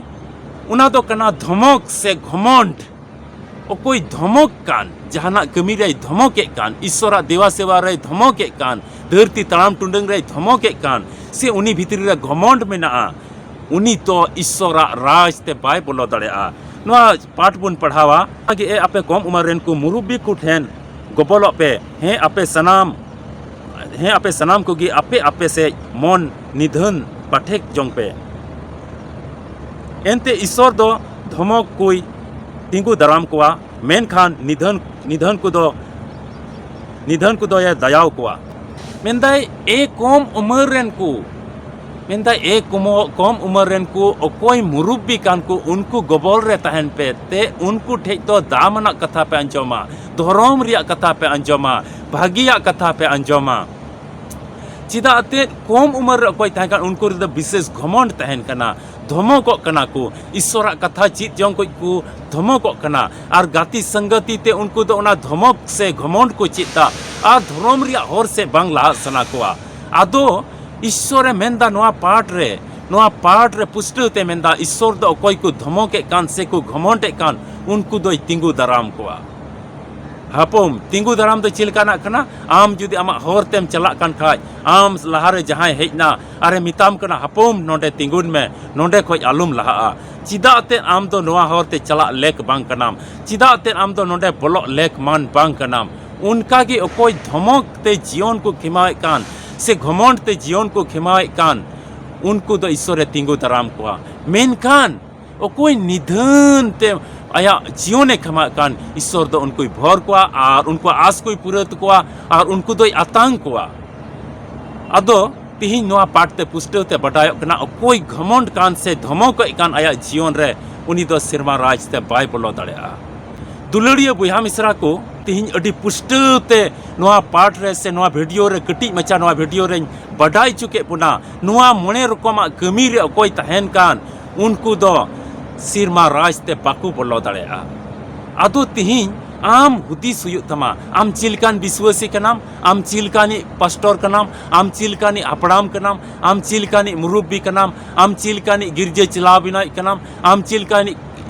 ᱚᱱᱟ ᱫᱚ ᱠᱟᱱᱟ ᱫᱷᱚᱢᱚᱠ ᱥᱮ ᱜᱷᱚᱢᱚᱱᱰ᱾ ᱚᱠᱚᱭ ᱫᱷᱚᱢᱚᱠ ᱠᱟᱱ, ᱡᱟᱦᱟᱱᱟᱜ ᱠᱟᱹᱢᱤ ᱨᱮᱭ ᱫᱷᱚᱢᱚᱠᱮᱫ ᱠᱟᱱ, ᱤᱥᱥᱚᱨᱟᱜ ᱫᱮᱣᱟ ᱥᱮᱵᱟ ᱨᱮᱭ ᱫᱷᱚᱢᱚᱠᱮᱫ ᱠᱟᱱ, ᱫᱷᱟᱹᱨᱛᱤ ᱛᱟᱲᱟᱢ ᱴᱩᱰᱟᱹᱝ ᱨᱮᱭ ᱫᱷᱚᱢᱚᱠᱮᱫ ᱠᱟᱱ, ᱥᱮ ᱩᱱᱤ ᱵᱷᱤᱛᱨᱤ ᱨᱮ ᱜᱷᱚᱢᱚᱱᱰ ᱢᱮᱱᱟᱜᱼᱟ, ᱩᱱᱤ ᱫᱚ ᱤᱥᱥᱚᱨᱟᱜ ᱨᱟᱡᱽ ᱛᱮ ᱵᱟᱭ ᱵᱚᱞᱚ ᱫᱟᱲᱮᱭᱟᱜᱼᱟ᱾ ᱱᱚᱣᱟ ᱯᱟᱴ ᱵᱚᱱ ᱯᱟᱲᱦᱟᱣᱟ᱾ ᱚᱱᱟᱜᱮ, ᱮ ᱟᱯᱮ ᱠᱚᱢ ᱩᱢᱮᱨ ᱨᱮᱱ ᱠᱚ ᱢᱩᱨᱩᱵᱵᱤ ᱠᱚ ᱴᱷᱮᱱ ᱜᱚᱵᱚᱞᱚᱜ ᱯᱮ᱾ ᱦᱮᱸ, ᱟᱯᱮ ᱥᱟᱱᱟᱢ, ᱦᱮᱸ, ᱟᱯᱮ ᱥᱟᱱᱟᱢ ᱠᱚᱜᱮ ᱟᱯᱮ ᱟᱯᱮ ᱥᱮᱫ ᱢᱚᱱ ᱱᱤᱫᱷᱟᱹᱱ ᱯᱟᱴᱷᱮᱠ ᱡᱚᱝ ᱯᱮ᱾ ᱮᱱᱛᱮ ᱤᱥᱥᱚᱨ ᱫᱚ ᱫᱷᱚᱢᱚᱠ ᱠᱚᱭ ᱛᱤᱸᱜᱩ ᱫᱟᱨᱟᱢ ᱠᱚᱣᱟ, ᱢᱮᱱᱠᱷᱟᱱ ᱱᱤᱫᱷᱟᱹᱱ, ᱱᱤᱫᱷᱟᱹᱱ ᱠᱚᱫᱚ, ᱱᱤᱫᱷᱟᱹᱱ ᱠᱚᱫᱚᱭ ᱫᱟᱭᱟᱣ ᱠᱚᱣᱟ᱾ ᱢᱮᱱᱫᱟᱭ, ᱮ ᱠᱚᱢ ᱩᱢᱮᱨ ᱨᱮᱱ ᱠᱚ, ᱢᱮᱱᱫᱟᱭ, ᱮ ᱠᱚᱢᱚ-, ᱠᱚᱢ ᱩᱢᱮᱨ ᱨᱮᱱ ᱠᱚ, ᱚᱠᱚᱭ ᱢᱩᱨᱩᱵᱵᱤ ᱠᱟᱱ ᱠᱚ, ᱩᱱᱠᱩ ᱜᱚᱵᱚᱞ ᱨᱮ ᱛᱟᱦᱮᱱ ᱯᱮ, ᱛᱮ ᱩᱱᱠᱩ ᱴᱷᱮᱡ ᱫᱚ ᱫᱟᱢ ᱟᱱᱟᱜ ᱠᱟᱛᱷᱟ ᱯᱮ ᱟᱸᱡᱚᱢᱟ, ᱫᱷᱚᱨᱚᱢ ᱨᱮᱭᱟᱜ ᱠᱟᱛᱷᱟ ᱯᱮ ᱟᱸᱡᱚᱢᱟ, ᱵᱷᱟᱹᱜᱤᱭᱟᱜ ᱠᱟᱛᱷᱟ ᱯᱮ ᱟᱸᱡᱚᱢᱟ᱾ ᱪᱮᱫᱟᱜ ᱮᱱᱛᱮᱫ ᱠᱚᱢ ᱩᱢᱮᱨ ᱨᱮ ᱚᱠᱚᱭ ᱛᱟᱦᱮᱸ ᱠᱟᱱ, ᱩᱱᱠᱩ ᱨᱮᱫᱚ ᱵᱤᱥᱮᱥ ᱜᱷᱚᱢᱚᱱᱰ ᱛᱟᱦᱮᱱ ᱠᱟᱱᱟ, ᱫᱷᱚᱢᱚᱠᱚᱜ ᱠᱟᱱᱟ ᱠᱚ, ᱤᱥᱥᱚᱨᱟᱜ ᱠᱟᱛᱷᱟ ᱪᱮᱫ ᱡᱚᱝ ᱠᱚ ᱠᱚ ᱫᱷᱚᱢᱚᱠᱚᱜ ᱠᱟᱱᱟ᱾ ᱟᱨ ᱜᱟᱛᱮ ᱥᱟᱝᱜᱟᱛᱤ ᱛᱮ ᱩᱱᱠᱩ ᱫᱚ ᱚᱱᱟ ᱫᱷᱚᱢᱚᱠ ᱥᱮ ᱜᱷᱚᱢᱚᱱᱰ ᱠᱚ ᱪᱮᱫ ᱫᱟ, ᱟᱨ ᱫᱷᱚᱨᱚᱢ ᱨᱮᱭᱟᱜ ᱦᱚᱨ ᱥᱮᱫ ᱵᱟᱝ ᱞᱟᱦᱟᱜ ᱥᱟᱱᱟ ᱠᱚᱣᱟ᱾ ᱟᱫᱚ ᱤᱥᱥᱚᱨᱮ ᱢᱮᱱᱫᱟ ᱱᱚᱣᱟ ᱯᱟᱴ ᱨᱮ, ᱱᱚᱣᱟ ᱯᱟᱴ ᱨᱮ ᱯᱩᱥᱴᱟᱹᱣ ᱛᱮ ᱢᱮᱱᱫᱟ, ᱤᱥᱥᱚᱨ ᱫᱚ ᱚᱠᱚᱭ ᱠᱚ ᱫᱷᱚᱢᱚᱠᱮᱫ ᱠᱟᱱ ᱥᱮ ᱠᱚ ᱜᱷᱚᱢᱚᱱᱰᱮᱫ ᱠᱟᱱ, ᱩᱱᱠᱩ ᱫᱚᱭ ᱛᱤᱸᱜᱩ ᱫᱟᱨᱟᱢ ᱠᱚᱣᱟ᱾ ᱦᱟᱯᱚᱢ, ᱛᱤᱸᱜᱩ ᱫᱟᱨᱟᱢ ᱫᱚ ᱪᱮᱫ ᱞᱮᱠᱟᱱᱟᱜ ᱠᱟᱱᱟ? ᱟᱢ ᱡᱩᱫᱤ ᱟᱢᱟᱜ ᱦᱚᱨ ᱛᱮᱢ ᱪᱟᱞᱟᱜ ᱠᱟᱱ ᱠᱷᱟᱡ, ᱟᱢ ᱞᱟᱦᱟᱨᱮ ᱡᱟᱦᱟᱸᱭ ᱦᱮᱡ ᱱᱟ ᱟᱨᱮ ᱢᱮᱛᱟᱢ ᱠᱟᱱᱟ, "ᱦᱟᱯᱚᱢ, ᱱᱚᱰᱮ ᱛᱤᱸᱜᱩᱱ ᱢᱮ, ᱱᱚᱰᱮ ᱠᱷᱚᱡ ᱟᱞᱚᱢ ᱞᱟᱦᱟᱜᱼᱟ᱾ ᱪᱮᱫᱟᱜ ᱛᱮ ᱟᱢ ᱫᱚ ᱱᱚᱣᱟ ᱦᱚᱨ ᱛᱮ ᱪᱟᱞᱟᱜ ᱞᱮᱠ ᱵᱟᱝ ᱠᱟᱱᱟᱢ? ᱪᱮᱫᱟᱜ ᱛᱮ ᱟᱢ ᱫᱚ ᱱᱚᱰᱮ ᱵᱚᱞᱚᱜ ᱞᱮᱠ ᱢᱟᱱ ᱵᱟᱝ ᱠᱟᱱᱟᱢ?" ᱚᱱᱠᱟ ᱜᱮ ᱚᱠᱚᱭ ᱫᱷᱚᱢᱚᱠ ᱛᱮ ᱡᱤᱭᱚᱱ ᱠᱚ ᱠᱷᱮᱢᱟᱣᱮᱫ ᱠᱟᱱ ᱥᱮ ᱜᱷᱚᱢᱚᱱᱰ ᱛᱮ ᱡᱤᱭᱚᱱ ᱠᱚ ᱠᱷᱮᱢᱟᱣᱮᱫ ᱠᱟᱱ, ᱩᱱᱠᱩ ᱫᱚ ᱤᱥᱥᱚᱨᱮ ᱛᱤᱸᱜᱩ ᱫᱟᱨᱟᱢ ᱠᱚᱣᱟ᱾ ᱢᱮᱱᱠᱷᱟᱱ ᱚᱠᱚᱭ ᱱᱤᱫᱷᱟᱹᱱ ᱛᱮ ᱟᱭᱟᱜ ᱡᱤᱭᱚᱱᱮ ᱠᱷᱮᱢᱟᱣᱮᱫ ᱠᱟᱱ, ᱤᱥᱥᱚᱨ ᱫᱚ ᱩᱱᱠᱩᱭ ᱵᱷᱚᱨ ᱠᱚᱣᱟ ᱟᱨ ᱩᱱᱠᱩᱣᱟᱜ ᱟᱥ ᱠᱚᱭ ᱯᱩᱨᱟᱹᱣ ᱛᱟᱠᱚᱣᱟ ᱟᱨ ᱩᱱᱠᱩ ᱫᱚᱭ ᱟᱛᱟᱝ ᱠᱚᱣᱟ᱾ ᱟᱫᱚ ᱛᱤᱦᱤᱧ ᱱᱚᱣᱟ ᱯᱟᱴ ᱛᱮ ᱯᱩᱥᱴᱟᱹᱣ ᱛᱮ ᱵᱟᱰᱟᱭᱚᱜ ᱠᱟᱱᱟ, ᱚᱠᱚᱭ ᱜᱷᱚᱢᱚᱱᱰ ᱠᱟᱱ ᱥᱮ ᱫᱷᱚᱢᱚᱠᱮᱫ ᱠᱟᱱ ᱟᱭᱟᱜ ᱡᱤᱭᱚᱱ ᱨᱮ, ᱩᱱᱤ ᱫᱚ ᱥᱮᱨᱢᱟ ᱨᱟᱡᱽ ᱛᱮ ᱵᱟᱭ ᱵᱚᱞᱚ ᱫᱟᱲᱮᱭᱟᱜᱼᱟ᱾ ᱫᱩᱞᱟᱹᱲᱤᱭᱟᱹ ᱵᱚᱭᱦᱟ ᱢᱤᱥᱨᱟ ᱠᱚ, ᱛᱤᱦᱤᱧ ᱟᱹᱰᱤ ᱯᱩᱥᱴᱟᱹᱣ ᱛᱮ ᱱᱚᱣᱟ ᱯᱟᱴ ᱨᱮ ᱥᱮ ᱱᱚᱣᱟ ᱵᱷᱤᱰᱤᱭᱳ ᱨᱮ, ᱠᱟᱹᱴᱤᱡ ᱢᱟᱪᱷᱟ ᱱᱚᱣᱟ ᱵᱷᱤᱰᱤᱭᱳ ᱨᱮᱧ ᱵᱟᱰᱟᱭ ᱦᱚᱪᱚ ᱠᱮᱫ ᱵᱚᱱᱟ, ᱱᱚᱣᱟ ᱢᱚᱬᱮ ᱨᱚᱠᱚᱢᱟᱜ ᱠᱟᱹᱢᱤ ᱨᱮ ᱚᱠᱚᱭ ᱛᱟᱦᱮᱱ ᱠᱟᱱ, ᱩᱱᱠᱩ ᱫᱚ ᱥᱮᱨᱢᱟ ᱨᱟᱡᱽ ᱛᱮ ᱵᱟᱠᱚ ᱵᱚᱞᱚ ᱫᱟᱲᱮᱭᱟᱜᱼᱟ᱾ ᱟᱫᱚ ᱛᱤᱦᱤᱧ ᱟᱢ ᱦᱩᱫᱤᱥ ᱦᱩᱭᱩᱜ ᱛᱟᱢᱟ, ᱟᱢ ᱪᱮᱫ ᱞᱮᱠᱟᱱ ᱵᱤᱥᱣᱟᱹᱥᱤ ᱠᱟᱱᱟᱢ, ᱟᱢ ᱪᱮᱫ ᱞᱮᱠᱟᱱᱤᱡ ᱯᱟᱥᱴᱚᱨ ᱠᱟᱱᱟᱢ, ᱟᱢ ᱪᱮᱫ ᱞᱮᱠᱟᱱᱤᱡ ᱦᱟᱯᱲᱟᱢ ᱠᱟᱱᱟᱢ, ᱟᱢ ᱪᱮᱫ ᱞᱮᱠᱟᱱᱤᱡ ᱢᱩᱨᱩᱵᱵᱤ ᱠᱟᱱᱟᱢ, ᱟᱢ ᱪᱮᱫ ᱞᱮᱠᱟᱱᱤᱡ ᱜᱤᱨᱡᱟᱹ ᱪᱟᱞᱟᱣ ᱵᱮᱱᱟᱣᱤᱡ ᱠᱟᱱᱟᱢ, ᱟᱢ ᱪᱮᱫ ᱞᱮᱠᱟᱱᱤᱡ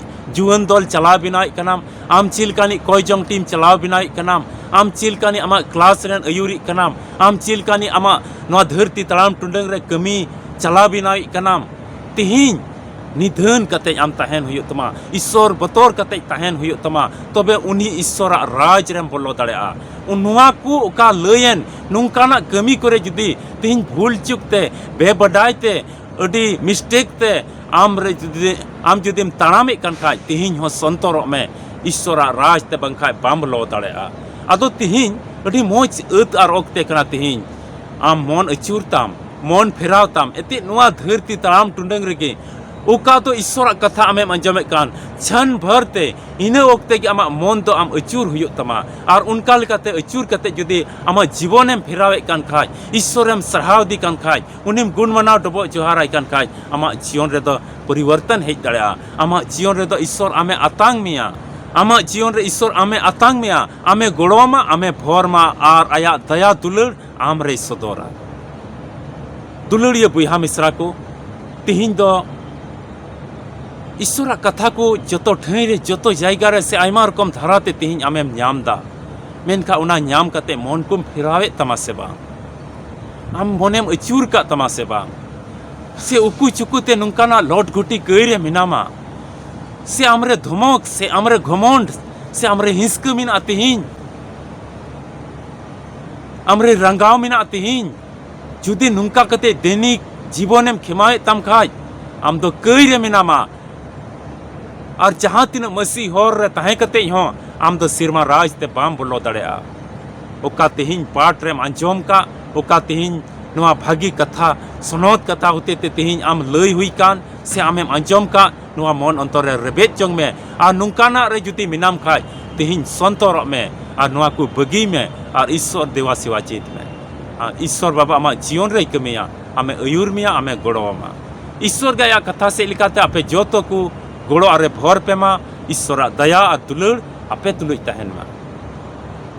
ᱡᱩᱣᱟᱹᱱ ᱫᱚᱞ ᱪᱟᱞᱟᱣ ᱵᱮᱱᱟᱣᱤᱡ ᱠᱟᱱᱟᱢ, ᱟᱢ ᱪᱮᱫ ᱞᱮᱠᱟᱱᱤᱡ ᱠᱚᱭ ᱡᱚᱝ ᱴᱤᱢ ᱪᱟᱞᱟᱣ ᱵᱮᱱᱟᱣᱤᱡ ᱠᱟᱱᱟᱢ, ᱟᱢ ᱪᱮᱫ ᱞᱮᱠᱟᱱᱤᱡ ᱟᱢᱟᱜ ᱠᱞᱟᱥ ᱨᱮᱱ ᱟᱹᱭᱩᱨᱤᱡ ᱠᱟᱱᱟᱢ, ᱟᱢ ᱪᱮᱫ ᱞᱮᱠᱟᱱᱤᱡ ᱟᱢᱟᱜ ᱱᱚᱣᱟ ᱫᱷᱟᱹᱨᱛᱤ ᱛᱟᱲᱟᱢ ᱴᱩᱰᱟᱹᱝ ᱨᱮ ᱠᱟᱹᱢᱤ ᱪᱟᱞᱟᱣ ᱵᱮᱱᱟᱣᱤᱡ ᱠᱟᱱᱟᱢ᱾ ᱛᱤᱦᱤᱧ ᱱᱤᱫᱷᱟᱹᱱ ᱠᱟᱛᱮᱡ ᱟᱢ ᱛᱟᱦᱮᱱ ᱦᱩᱭᱩᱜ ᱛᱟᱢᱟ, ᱤᱥᱥᱚᱨ ᱵᱚᱛᱚᱨ ᱠᱟᱛᱮᱡ ᱛᱟᱦᱮᱱ ᱦᱩᱭᱩᱜ ᱛᱟᱢᱟ, ᱛᱚᱵᱮ ᱩᱱᱤ ᱤᱥᱥᱚᱨᱟᱜ ᱨᱟᱡᱽ ᱨᱮᱢ ᱵᱚᱞᱚ ᱫᱟᱲᱮᱭᱟᱜᱼᱟ᱾ ᱱᱚᱣᱟ ᱠᱚ ᱚᱠᱟ ᱞᱟᱹᱭᱮᱱ ᱱᱚᱝᱠᱟᱱᱟᱜ ᱠᱟᱹᱢᱤ ᱠᱚᱨᱮ ᱡᱩᱫᱤ ᱛᱤᱦᱤᱧ ᱵᱷᱩᱞ ᱪᱩᱠ ᱛᱮ, ᱵᱮᱵᱟᱰᱟᱭ ᱛᱮ, ᱟᱹᱰᱤ ᱢᱤᱥᱴᱮᱠ ᱛᱮ ᱟᱢ ᱨᱮ ᱡᱩᱫᱤ, ᱟᱢ ᱡᱩᱫᱤᱢ ᱛᱟᱲᱟᱢᱮᱫ ᱠᱟᱱ ᱠᱷᱟᱡ, ᱛᱤᱦᱤᱧ ᱦᱚᱸ ᱥᱚᱱᱛᱚᱨᱚᱜ ᱢᱮ, ᱤᱥᱥᱚᱨᱟᱜ ᱨᱟᱡᱽ ᱛᱮ ᱵᱟᱝᱠᱷᱟᱡ ᱵᱟᱢ ᱵᱚᱞᱚ ᱫᱟᱲᱮᱭᱟᱜᱼᱟ᱾ ᱟᱫᱚ ᱛᱤᱦᱤᱧ ᱟᱹᱰᱤ ᱢᱚᱡᱽ ᱟᱹᱛ ᱟᱨ ᱚᱠᱛᱮ ᱠᱟᱱᱟ ᱛᱤᱦᱤᱧ᱾ ᱟᱢ ᱢᱚᱱ ᱟᱹᱪᱩᱨ ᱛᱟᱢ, ᱢᱚᱱ ᱯᱷᱮᱨᱟᱣ ᱛᱟᱢ, ᱮᱛᱮᱫ ᱱᱚᱣᱟ ᱫᱷᱟᱹᱨᱛᱤ ᱛᱟᱲᱟᱢ ᱴᱩᱰᱟᱹᱝ ᱨᱮᱜᱮ ᱚᱠᱟ ᱫᱚ ᱤᱥᱥᱚᱨᱟᱜ ᱠᱟᱛᱷᱟ ᱟᱢᱮᱢ ᱟᱸᱡᱚᱢᱮᱫ ᱠᱟᱱ ᱪᱷᱟᱱ ᱵᱷᱟᱨ ᱛᱮ, ᱤᱱᱟᱹ ᱚᱠᱛᱮ ᱜᱮ ᱟᱢᱟᱜ ᱢᱚᱱ ᱫᱚ ᱟᱢ ᱟᱹᱪᱩᱨ ᱦᱩᱭᱩᱜ ᱛᱟᱢᱟ᱾ ᱟᱨ ᱚᱱᱠᱟ ᱞᱮᱠᱟᱛᱮ ᱟᱹᱪᱩᱨ ᱠᱟᱛᱮ ᱡᱩᱫᱤ ᱟᱢᱟᱜ ᱡᱤᱵᱚᱱᱮᱢ ᱯᱷᱮᱨᱟᱣᱮᱫ ᱠᱟᱱ ᱠᱷᱟᱡ, ᱤᱥᱥᱚᱨᱮᱢ ᱥᱟᱨᱦᱟᱣᱫᱮ ᱠᱟᱱ ᱠᱷᱟᱡ, ᱩᱱᱤᱢ ᱜᱩᱱ ᱢᱟᱱᱟᱣ ᱰᱚᱵᱚᱜ ᱡᱚᱦᱟᱨᱟᱭ ᱠᱟᱱ ᱠᱷᱟᱡ, ᱟᱢᱟᱜ ᱡᱤᱭᱚᱱ ᱨᱮᱫᱚ ᱯᱚᱨᱤᱵᱚᱨᱛᱚᱱ ᱦᱮᱡ ᱫᱟᱲᱮᱭᱟᱜᱼᱟ᱾ ᱟᱢᱟᱜ ᱡᱤᱭᱚᱱ ᱨᱮᱫᱚ ᱤᱥᱥᱚᱨ ᱟᱢᱮ ᱟᱛᱟᱝ ᱢᱮᱭᱟ᱾ ᱟᱢᱟᱜ ᱡᱤᱭᱚᱱ ᱨᱮ ᱤᱥᱥᱚᱨ ᱟᱢᱮ ᱟᱛᱟᱝ ᱢᱮᱭᱟ, ᱟᱢᱮ ᱜᱚᱲᱚᱣᱟᱢᱟ, ᱟᱢᱮ ᱵᱷᱚᱨ ᱢᱟ ᱟᱨ ᱟᱭᱟᱜ ᱫᱟᱭᱟ ᱫᱩᱞᱟᱹᱲ ᱟᱢ ᱨᱮᱭ ᱥᱚᱫᱚᱨᱟ᱾ ᱫᱩᱞᱟᱹᱲᱤᱭᱟᱹ ᱵᱚᱭᱦᱟ ᱢᱤᱥᱨᱟ ᱠᱚ, ᱛᱤᱦᱤᱧ ᱫᱚ ᱤᱥᱥᱚᱨᱟᱜ ᱠᱟᱛᱷᱟ ᱠᱚ ᱡᱚᱛᱚ ᱴᱷᱟᱹᱭ ᱨᱮ, ᱡᱚᱛᱚ ᱡᱟᱭᱜᱟ ᱨᱮ ᱥᱮ ᱟᱭᱢᱟ ᱨᱚᱠᱚᱢ ᱫᱷᱟᱨᱟᱛᱮ ᱛᱤᱦᱤᱧ ᱟᱢᱮᱢ ᱧᱟᱢ ᱮᱫᱟ᱾ ᱢᱮᱱᱠᱷᱟᱱ ᱚᱱᱟ ᱧᱟᱢ ᱠᱟᱛᱮ ᱢᱚᱱ ᱠᱚᱢ ᱯᱷᱮᱨᱟᱣᱮᱫ ᱛᱟᱢᱟ ᱥᱮ ᱵᱟᱝ? ᱟᱢ ᱢᱚᱱᱮᱢ ᱟᱹᱪᱩᱨ ᱠᱟᱜ ᱛᱟᱢᱟ ᱥᱮ ᱵᱟᱝ? ᱥᱮ ᱩᱠᱩ ᱪᱩᱠᱩ ᱛᱮ ᱱᱚᱝᱠᱟᱱᱟᱜ ᱞᱚᱴ ᱜᱷᱩᱴᱤ ᱠᱟᱹᱭ ᱨᱮ ᱢᱮᱱᱟᱢᱟ? ᱥᱮ ᱟᱢᱨᱮ ᱫᱷᱚᱢᱚᱠ, ᱥᱮ ᱟᱢᱨᱮ ᱜᱷᱚᱢᱚᱱᱰ, ᱥᱮ ᱟᱢᱨᱮ ᱦᱤᱸᱥᱠᱟᱹ ᱢᱮᱱᱟᱜᱼᱟ ᱛᱤᱦᱤᱧ? ᱟᱢᱨᱮ ᱨᱟᱸᱜᱟᱣ ᱢᱮᱱᱟᱜᱼᱟ ᱛᱤᱦᱤᱧ? ᱡᱩᱫᱤ ᱱᱚᱝᱠᱟ ᱠᱟᱛᱮ ᱫᱮᱱᱤᱠ ᱡᱤᱵᱚᱱᱮᱢ ᱠᱷᱮᱢᱟᱣᱮᱫ ᱛᱟᱢ ᱠᱷᱟᱡ, ᱟᱢ ᱫᱚ ᱠᱟᱹᱭ ᱨᱮ ᱢᱮᱱᱟᱢᱟ᱾ ᱟᱨ ᱡᱟᱦᱟᱸ ᱛᱤᱱᱟᱹᱜ ᱢᱟᱹᱥᱤ ᱦᱚᱨ ᱨᱮ ᱛᱟᱦᱮᱸ ᱠᱟᱛᱮ ᱦᱚᱸ ᱟᱢ ᱫᱚ ᱥᱮᱨᱢᱟ ᱨᱟᱡᱽ ᱛᱮ ᱵᱟᱢ ᱵᱚᱞᱚ ᱫᱟᱲᱮᱭᱟᱜᱼᱟ᱾ ᱚᱠᱟ ᱛᱮᱦᱮᱧ ᱯᱟᱴ ᱨᱮᱢ ᱟᱸᱡᱚᱢ ᱠᱟᱜ, ᱚᱠᱟ ᱛᱮᱦᱮᱧ ᱱᱚᱣᱟ ᱵᱷᱟᱹᱜᱤ ᱠᱟᱛᱷᱟ, ᱥᱚᱱᱚᱛ ᱠᱟᱛᱷᱟ ᱦᱚᱛᱮ ᱛᱮ ᱛᱮᱦᱮᱧ ᱟᱢ ᱞᱟᱹᱭ ᱦᱩᱭ ᱠᱟᱱ ᱥᱮ ᱟᱢᱮᱢ ᱟᱸᱡᱚᱢ ᱠᱟᱜ, ᱱᱚᱣᱟ ᱢᱚᱱ ᱚᱱᱛᱚᱨ ᱨᱮ ᱨᱮᱵᱮᱫ ᱡᱚᱝ ᱢᱮ᱾ ᱟᱨ ᱱᱚᱝᱠᱟᱱᱟᱜ ᱨᱮ ᱡᱩᱫᱤ ᱢᱮᱱᱟᱢ ᱠᱷᱟᱡ, ᱛᱮᱦᱮᱧ ᱥᱚᱱᱛᱚᱨᱚᱜ ᱢᱮ ᱟᱨ ᱱᱚᱣᱟ ᱠᱚ ᱵᱟᱹᱜᱤᱭ ᱢᱮ ᱟᱨ ᱤᱥᱥᱚᱨ ᱫᱮᱣᱟ ᱥᱮᱣᱟ ᱪᱮᱫ ᱢᱮ᱾ ᱟᱨ ᱤᱥᱥᱚᱨ ᱵᱟᱵᱟ ᱟᱢᱟᱜ ᱡᱤᱭᱚᱱ ᱨᱮᱭ ᱠᱟᱹᱢᱤᱭᱟ, ᱟᱢᱮ ᱟᱹᱭᱩᱨ ᱢᱮᱭᱟ, ᱟᱢᱮ ᱜᱚᱲᱚ ᱟᱢᱟ᱾ ᱤᱥᱥᱚᱨ ᱜᱮ ᱟᱭᱟᱜ ᱠᱟᱛᱷᱟ ᱥᱮᱫ ᱞᱮᱠᱟᱛᱮ ᱟᱯᱮ ᱡᱚᱛᱚ ᱠᱚ ᱜᱚᱲᱚ ᱟᱨᱮ ᱵᱷᱚᱨ ᱯᱮ ᱢᱟ᱾ ᱤᱥᱥᱚᱨᱟᱜ ᱫᱟᱭᱟ ᱟᱨ ᱫᱩᱞᱟᱹᱲ ᱟᱯᱮ ᱛᱩᱞᱩᱡ ᱛᱟᱦᱮᱱ ᱢᱟ᱾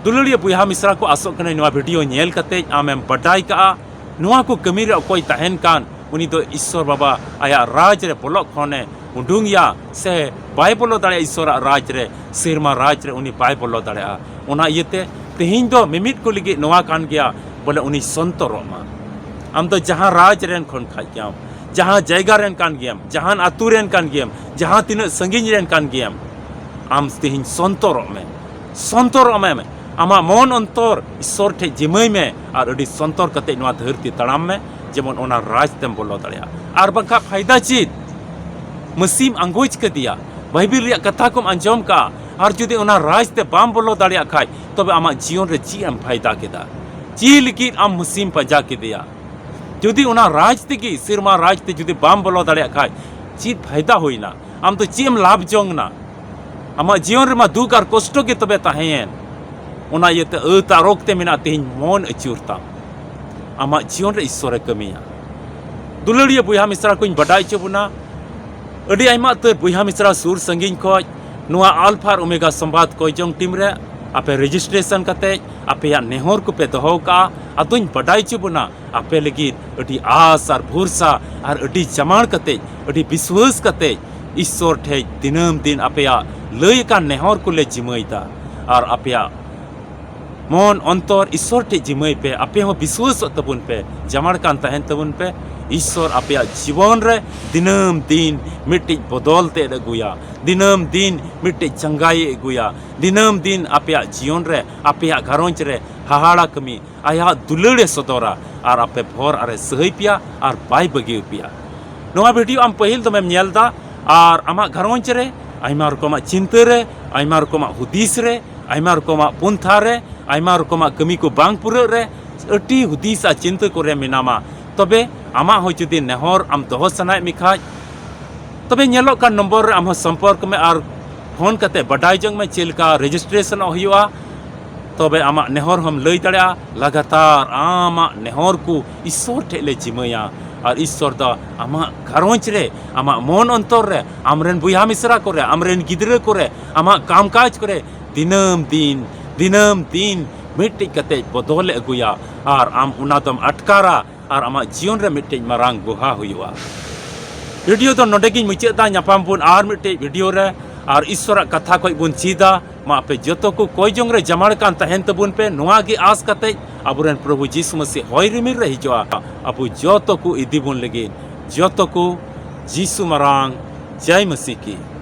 ᱫᱩᱞᱟᱹᱲᱤᱭᱟᱹ ᱵᱚᱭᱦᱟ ᱢᱤᱥᱨᱟ ᱠᱚ, ᱟᱥᱚᱜ ᱠᱟᱹᱱᱟᱹᱧ ᱱᱚᱣᱟ ᱵᱷᱤᱰᱤᱭᱳ ᱧᱮᱞ ᱠᱟᱛᱮ ᱟᱢᱮᱢ ᱵᱟᱰᱟᱭ ᱠᱟᱜᱼᱟ, ᱱᱚᱣᱟ ᱠᱚ ᱠᱟᱹᱢᱤ ᱨᱮ ᱚᱠᱚᱭ ᱛᱟᱦᱮᱱ ᱠᱟᱱ, ᱩᱱᱤ ᱫᱚ ᱤᱥᱥᱚᱨ ᱵᱟᱵᱟ ᱟᱭᱟᱜ ᱨᱟᱡᱽ ᱨᱮ ᱵᱚᱞᱚᱜ ᱠᱷᱚᱱᱮ ᱩᱰᱩᱝ ᱮᱭᱟ ᱥᱮ ᱵᱟᱭ ᱵᱚᱞᱚ ᱫᱟᱲᱮᱭᱟᱜᱼᱟ᱾ ᱤᱥᱥᱚᱨᱟᱜ ᱨᱟᱡᱽ ᱨᱮ, ᱥᱮᱨᱢᱟ ᱨᱟᱡᱽ ᱨᱮ ᱩᱱᱤ ᱵᱟᱭ ᱵᱚᱞᱚ ᱫᱟᱲᱮᱭᱟᱜᱼᱟ᱾ ᱚᱱᱟ ᱤᱭᱟᱹᱛᱮ ᱛᱮᱦᱮᱧ ᱫᱚ ᱢᱤᱢᱤᱫ ᱠᱚ ᱞᱟᱹᱜᱤᱫ ᱱᱚᱣᱟ ᱠᱟᱱ ᱜᱮᱭᱟ, ᱵᱚᱞᱮ ᱩᱱᱤ ᱥᱚᱱᱛᱚᱨᱚᱜ ᱢᱟ᱾ ᱟᱢ ᱫᱚ ᱡᱟᱦᱟᱸ ᱨᱟᱡᱽ ᱨᱮᱱ ᱠᱷᱚᱱ ᱠᱷᱟᱡ ᱜᱮᱭᱟᱢ, ᱡᱟᱦᱟᱸ ᱡᱟᱭᱜᱟ ᱨᱮᱱ ᱠᱟᱱ ᱜᱮᱭᱟᱢ, ᱡᱟᱦᱟᱱ ᱟᱹᱛᱩ ᱨᱮᱱ ᱠᱟᱱ ᱜᱮᱭᱟᱢ, ᱡᱟᱦᱟᱸ ᱛᱤᱱᱟᱹᱜ ᱥᱟᱺᱜᱤᱧ ᱨᱮᱱ ᱠᱟᱱ ᱜᱮᱭᱟᱢ, ᱟᱢ ᱛᱮᱦᱮᱧ ᱥᱚᱱᱛᱚᱨᱚᱜ ᱢᱮ᱾ ᱥᱚᱱᱛᱚᱨᱚᱜ ᱢᱮ᱾ ᱟᱢᱟᱜ ᱢᱚᱱ ᱚᱱᱛᱚᱨ ᱤᱥᱥᱚᱨ ᱴᱷᱮᱡ ᱡᱤᱢᱟᱹᱭ ᱢᱮ ᱟᱨ ᱟᱹᱰᱤ ᱥᱚᱱᱛᱚᱨ ᱠᱟᱛᱮ ᱱᱚᱣᱟ ᱫᱷᱟᱹᱨᱛᱤ ᱛᱟᱲᱟᱢ ᱢᱮ, ᱡᱮᱢᱚᱱ ᱚᱱᱟ ᱨᱟᱡᱽ ᱛᱮᱢ ᱵᱚᱞᱚ ᱫᱟᱲᱮᱭᱟᱜᱼᱟ᱾ ᱟᱨ ᱵᱟᱝᱠᱷᱟᱱ ᱯᱷᱟᱭᱫᱟ ᱪᱮᱫ? ᱢᱟᱹᱥᱤᱢ ᱟᱸᱜᱚᱪ ᱠᱟᱫᱮᱭᱟ, ᱵᱟᱭᱵᱮᱞ ᱨᱮᱭᱟᱜ ᱠᱟᱛᱷᱟ ᱠᱚᱢ ᱟᱸᱡᱚᱢ ᱠᱟᱜᱼᱟ, ᱟᱨ ᱡᱩᱫᱤ ᱚᱱᱟ ᱨᱟᱡᱽ ᱛᱮ ᱵᱟᱢ ᱵᱚᱞᱚ ᱫᱟᱲᱮᱭᱟᱜ ᱠᱷᱟᱡ, ᱛᱚᱵᱮ ᱟᱢᱟᱜ ᱡᱤᱭᱚᱱ ᱨᱮ ᱪᱮᱫ ᱮᱢ ᱯᱷᱟᱭᱫᱟ ᱠᱮᱫᱟ? ᱪᱮᱫ ᱞᱟᱹᱜᱤᱫ ᱟᱢ ᱢᱟᱹᱥᱤᱢ ᱯᱟᱸᱡᱟ ᱠᱮᱫᱮᱭᱟ? ᱡᱩᱫᱤ ᱚᱱᱟ ᱨᱟᱡᱽ ᱛᱮᱜᱮ, ᱥᱮᱨᱢᱟ ᱨᱟᱡᱽ ᱛᱮ ᱡᱩᱫᱤ ᱵᱟᱢ ᱵᱚᱞᱚ ᱫᱟᱲᱮᱭᱟᱜ ᱠᱷᱟᱡ, ᱪᱮᱫ ᱯᱷᱟᱭᱫᱟ ᱦᱩᱭᱱᱟ? ᱟᱢ ᱫᱚ ᱪᱮᱫ ᱮᱢ ᱞᱟᱵᱷ ᱡᱚᱝ ᱱᱟ? ᱟᱢᱟᱜ ᱡᱤᱭᱚᱱ ᱨᱮᱢᱟ ᱫᱩᱠ ᱟᱨ ᱠᱚᱥᱴᱚ ᱜᱮ ᱛᱚᱵᱮ ᱛᱟᱦᱮᱸᱭᱮᱱ᱾ ᱚᱱᱟ ᱤᱭᱟᱹᱛᱮ ᱟᱹᱛ ᱟᱨ ᱨᱳᱜᱽ ᱛᱮ ᱢᱮᱱᱟᱜ, ᱛᱮᱦᱮᱧ ᱢᱚᱱ ᱟᱹᱪᱩᱨ ᱛᱟᱢ᱾ ᱟᱢᱟᱜ ᱡᱤᱭᱚᱱ ᱨᱮ ᱤᱥᱥᱚᱨᱮ ᱠᱟᱹᱢᱤᱭᱟ᱾ ᱫᱩᱞᱟᱹᱲᱤᱭᱟᱹ ᱵᱚᱭᱦᱟ ᱢᱤᱥᱨᱟ ᱠᱚᱧ ᱵᱟᱰᱟᱭ ᱦᱚᱪᱚ ᱵᱚᱱᱟ, ᱟᱹᱰᱤ ᱟᱭᱢᱟ ᱩᱛᱟᱹᱨ ᱵᱚᱭᱦᱟ ᱢᱤᱥᱨᱟ ᱥᱩᱨ ᱥᱟᱺᱜᱤᱧ ᱠᱷᱚᱡ ᱱᱚᱣᱟ ᱟᱞᱯᱷᱟ ᱟᱨ ᱳᱢᱮᱜᱟ ᱥᱚᱢᱵᱟᱫ ᱠᱚᱭᱡᱚᱝ ᱴᱤᱢ ᱨᱮ ᱟᱯᱮ ᱨᱮᱡᱤᱥᱴᱨᱮᱥᱚᱱ ᱠᱟᱛᱮ ᱟᱯᱮᱭᱟᱜ ᱱᱮᱦᱚᱨ ᱠᱚᱯᱮ ᱫᱚᱦᱚ ᱠᱟᱜᱼᱟ᱾ ᱟᱫᱚᱧ ᱵᱟᱰᱟᱭ ᱦᱚᱪᱚ ᱵᱚᱱᱟ, ᱟᱯᱮ ᱞᱟᱹᱜᱤᱫ ᱟᱹᱰᱤ ᱟᱥ ᱟᱨ ᱵᱷᱚᱨᱥᱟ ᱟᱨ ᱟᱹᱰᱤ ᱡᱟᱢᱟᱲ ᱠᱟᱛᱮ, ᱟᱹᱰᱤ ᱵᱤᱥᱣᱟᱹᱥ ᱠᱟᱛᱮ ᱤᱥᱥᱚᱨ ᱴᱷᱮᱡ ᱫᱤᱱᱟᱹᱢ ᱫᱤᱱ ᱟᱯᱮᱭᱟᱜ ᱞᱟᱹᱭ ᱟᱠᱟᱱ ᱱᱮᱦᱚᱨ ᱠᱚᱞᱮ ᱡᱤᱢᱟᱹᱭ ᱫᱟ᱾ ᱟᱨ ᱟᱯᱮᱭᱟᱜ ᱢᱚᱱ ᱚᱱᱛᱚᱨ ᱤᱥᱥᱚᱨ ᱴᱷᱮᱡ ᱡᱤᱢᱟᱹᱭ ᱯᱮ, ᱟᱯᱮ ᱦᱚᱸ ᱵᱤᱥᱣᱟᱹᱥᱚᱜ ᱛᱟᱵᱚᱱ ᱯᱮ, ᱡᱟᱢᱟᱲ ᱠᱟᱱ ᱛᱟᱦᱮᱱ ᱛᱟᱵᱚᱱ ᱯᱮ᱾ ᱤᱥᱥᱚᱨ ᱟᱯᱮᱭᱟᱜ ᱡᱤᱵᱚᱱ ᱨᱮ ᱫᱤᱱᱟᱹᱢ ᱫᱤᱱ ᱢᱤᱫᱴᱤᱡ ᱵᱚᱫᱚᱞ ᱛᱮ ᱟᱹᱜᱩᱭᱟ, ᱫᱤᱱᱟᱹᱢ ᱫᱤᱱ ᱢᱤᱫᱴᱤᱡ ᱪᱟᱸᱜᱟᱭᱮ ᱟᱹᱜᱩᱭᱟ, ᱫᱤᱱᱟᱹᱢ ᱫᱤᱱ ᱟᱯᱮᱭᱟᱜ ᱡᱤᱭᱚᱱ ᱨᱮ, ᱟᱯᱮᱭᱟᱜ ᱜᱷᱟᱨᱚᱸᱡᱽ ᱨᱮ ᱦᱟᱦᱟᱲᱟ ᱠᱟᱹᱢᱤ, ᱟᱭᱟᱜ ᱫᱩᱞᱟᱹᱲᱮ ᱥᱚᱫᱚᱨᱟ ᱟᱨ ᱟᱯᱮ ᱵᱷᱚᱨ ᱟᱨᱮ ᱥᱟᱹᱦᱟᱹᱭ ᱯᱮᱭᱟ ᱟᱨ ᱵᱟᱭ ᱵᱟᱹᱜᱤ ᱯᱮᱭᱟ᱾ ᱱᱚᱣᱟ ᱵᱷᱤᱰᱤᱭᱳ ᱟᱢ ᱯᱟᱹᱦᱤᱞ ᱫᱚᱢᱮᱢ ᱧᱮᱞ ᱫᱟ ᱟᱨ ᱟᱢᱟᱜ ᱜᱷᱟᱨᱚᱸᱡᱽ ᱨᱮ ᱟᱭᱢᱟ ᱨᱚᱠᱚᱢᱟᱜ ᱪᱤᱱᱛᱟᱹ ᱨᱮ, ᱟᱭᱢᱟ ᱨᱚᱠᱚᱢᱟᱜ ᱦᱩᱫᱤᱥ ᱨᱮ, ᱟᱭᱢᱟ ᱨᱚᱠᱚᱢᱟᱜ ᱯᱚᱱᱛᱷᱟ ᱨᱮ, ᱟᱭᱢᱟ ᱨᱚᱠᱚᱢᱟᱜ ᱠᱟᱹᱢᱤ ᱠᱚ ᱵᱟᱝ ᱯᱩᱨᱟᱹᱜ ᱨᱮ ᱟᱹᱰᱤ ᱦᱩᱫᱤᱥ ᱟᱨ ᱪᱤᱱᱛᱟᱹ ᱠᱚᱨᱮ ᱢᱮᱱᱟᱢᱟ, ᱛᱚᱵᱮ ᱟᱢᱟᱜ ᱦᱚᱸ ᱡᱩᱫᱤ ᱱᱮᱦᱚᱨ ᱟᱢ ᱫᱚᱦᱚ ᱥᱟᱱᱟᱭᱮᱫ ᱢᱮ ᱠᱷᱟᱡ, ᱛᱚᱵᱮ ᱧᱮᱞᱚᱜ ᱠᱟᱱ ᱱᱚᱢᱵᱚᱨ ᱨᱮ ᱟᱢ ᱦᱚᱸ ᱥᱚᱢᱯᱚᱨᱠ ᱢᱮ ᱟᱨ ᱯᱷᱳᱱ ᱠᱟᱛᱮ ᱵᱟᱰᱟᱭ ᱡᱚᱝ ᱢᱮ ᱪᱮᱫ ᱞᱮᱠᱟ ᱨᱮᱡᱤᱥᱴᱨᱮᱥᱚᱱᱚᱜ ᱦᱩᱭᱩᱜᱼᱟ᱾ ᱛᱚᱵᱮ ᱟᱢᱟᱜ ᱱᱮᱦᱚᱨ ᱦᱚᱸᱢ ᱞᱟᱹᱭ ᱫᱟᱲᱮᱭᱟᱜᱼᱟ᱾ ᱞᱟᱜᱟᱛᱟᱨ ᱟᱢᱟᱜ ᱱᱮᱦᱚᱨ ᱠᱚ ᱤᱥᱥᱚᱨ ᱴᱷᱮᱡ ᱞᱮ ᱡᱤᱢᱟᱹᱭᱟ, ᱟᱨ ᱤᱥᱥᱚᱨ ᱫᱚ ᱟᱢᱟᱜ ᱜᱷᱟᱨᱚᱸᱡᱽ ᱨᱮ, ᱟᱢᱟᱜ ᱢᱚᱱ ᱚᱱᱛᱚᱨ ᱨᱮ, ᱟᱢᱨᱮᱱ ᱵᱚᱭᱦᱟ ᱢᱤᱥᱨᱟ ᱠᱚᱨᱮ, ᱟᱢᱨᱮᱱ ᱜᱤᱫᱽᱨᱟᱹ ᱠᱚᱨᱮ, ᱟᱢᱟᱜ ᱠᱟᱢᱠᱟᱡᱽ ᱠᱚᱨᱮ ᱫᱤᱱᱟᱹᱢ ᱫᱤᱱ, ᱫᱤᱱᱟᱹᱢ ᱫᱤᱱ ᱢᱤᱫᱴᱤᱡ ᱠᱟᱛᱮ ᱵᱚᱫᱚᱞᱮ ᱟᱹᱜᱩᱭᱟ, ᱟᱨ ᱟᱢ ᱚᱱᱟ ᱫᱚᱢ ᱟᱴᱠᱟᱨᱟ, ᱟᱨ ᱟᱢᱟᱜ ᱡᱤᱭᱚᱱ ᱨᱮ ᱢᱤᱫᱴᱤᱡ ᱢᱟᱨᱟᱝ ᱵᱚᱦᱟ ᱦᱩᱭᱩᱜᱼᱟ᱾ ᱵᱷᱤᱰᱤᱭᱳ ᱫᱚ ᱱᱚᱰᱮ ᱜᱤᱧ ᱢᱩᱪᱟᱹᱫ ᱮᱫᱟ᱾ ᱧᱟᱯᱟᱢ ᱵᱚᱱ ᱟᱨ ᱢᱤᱫᱴᱤᱡ ᱵᱷᱤᱰᱤᱭᱳ ᱨᱮ, ᱟᱨ ᱤᱥᱥᱚᱨᱟᱜ ᱠᱟᱛᱷᱟ ᱠᱷᱚᱡ ᱵᱚᱱ ᱪᱮᱫᱟ᱾ ᱢᱟ ᱟᱯᱮ ᱡᱚᱛᱚ ᱠᱚ ᱠᱚᱭ ᱡᱚᱝ ᱨᱮ ᱡᱟᱢᱟᱲ ᱠᱟᱱ ᱛᱟᱦᱮᱱ ᱛᱟᱵᱚᱱ ᱯᱮ, ᱱᱚᱣᱟ ᱜᱮ ᱟᱸᱥ ᱠᱟᱛᱮ ᱟᱵᱚᱨᱮᱱ ᱯᱨᱚᱵᱷᱩ ᱡᱤᱥᱩ ᱢᱟᱹᱥᱤ ᱦᱚᱭ ᱨᱤᱢᱤᱞ ᱨᱮ ᱦᱤᱡᱩᱜᱼᱟ, ᱟᱵᱚ ᱡᱚᱛᱚ ᱠᱚ ᱤᱫᱤ ᱵᱚᱱ ᱞᱟᱹᱜᱤᱫ᱾ ᱡᱚᱛᱚ ᱠᱚ ᱡᱤᱥᱩ ᱢᱟᱨᱟᱝ ᱡᱟᱭ ᱢᱟᱹᱥᱤ ᱠᱤ᱾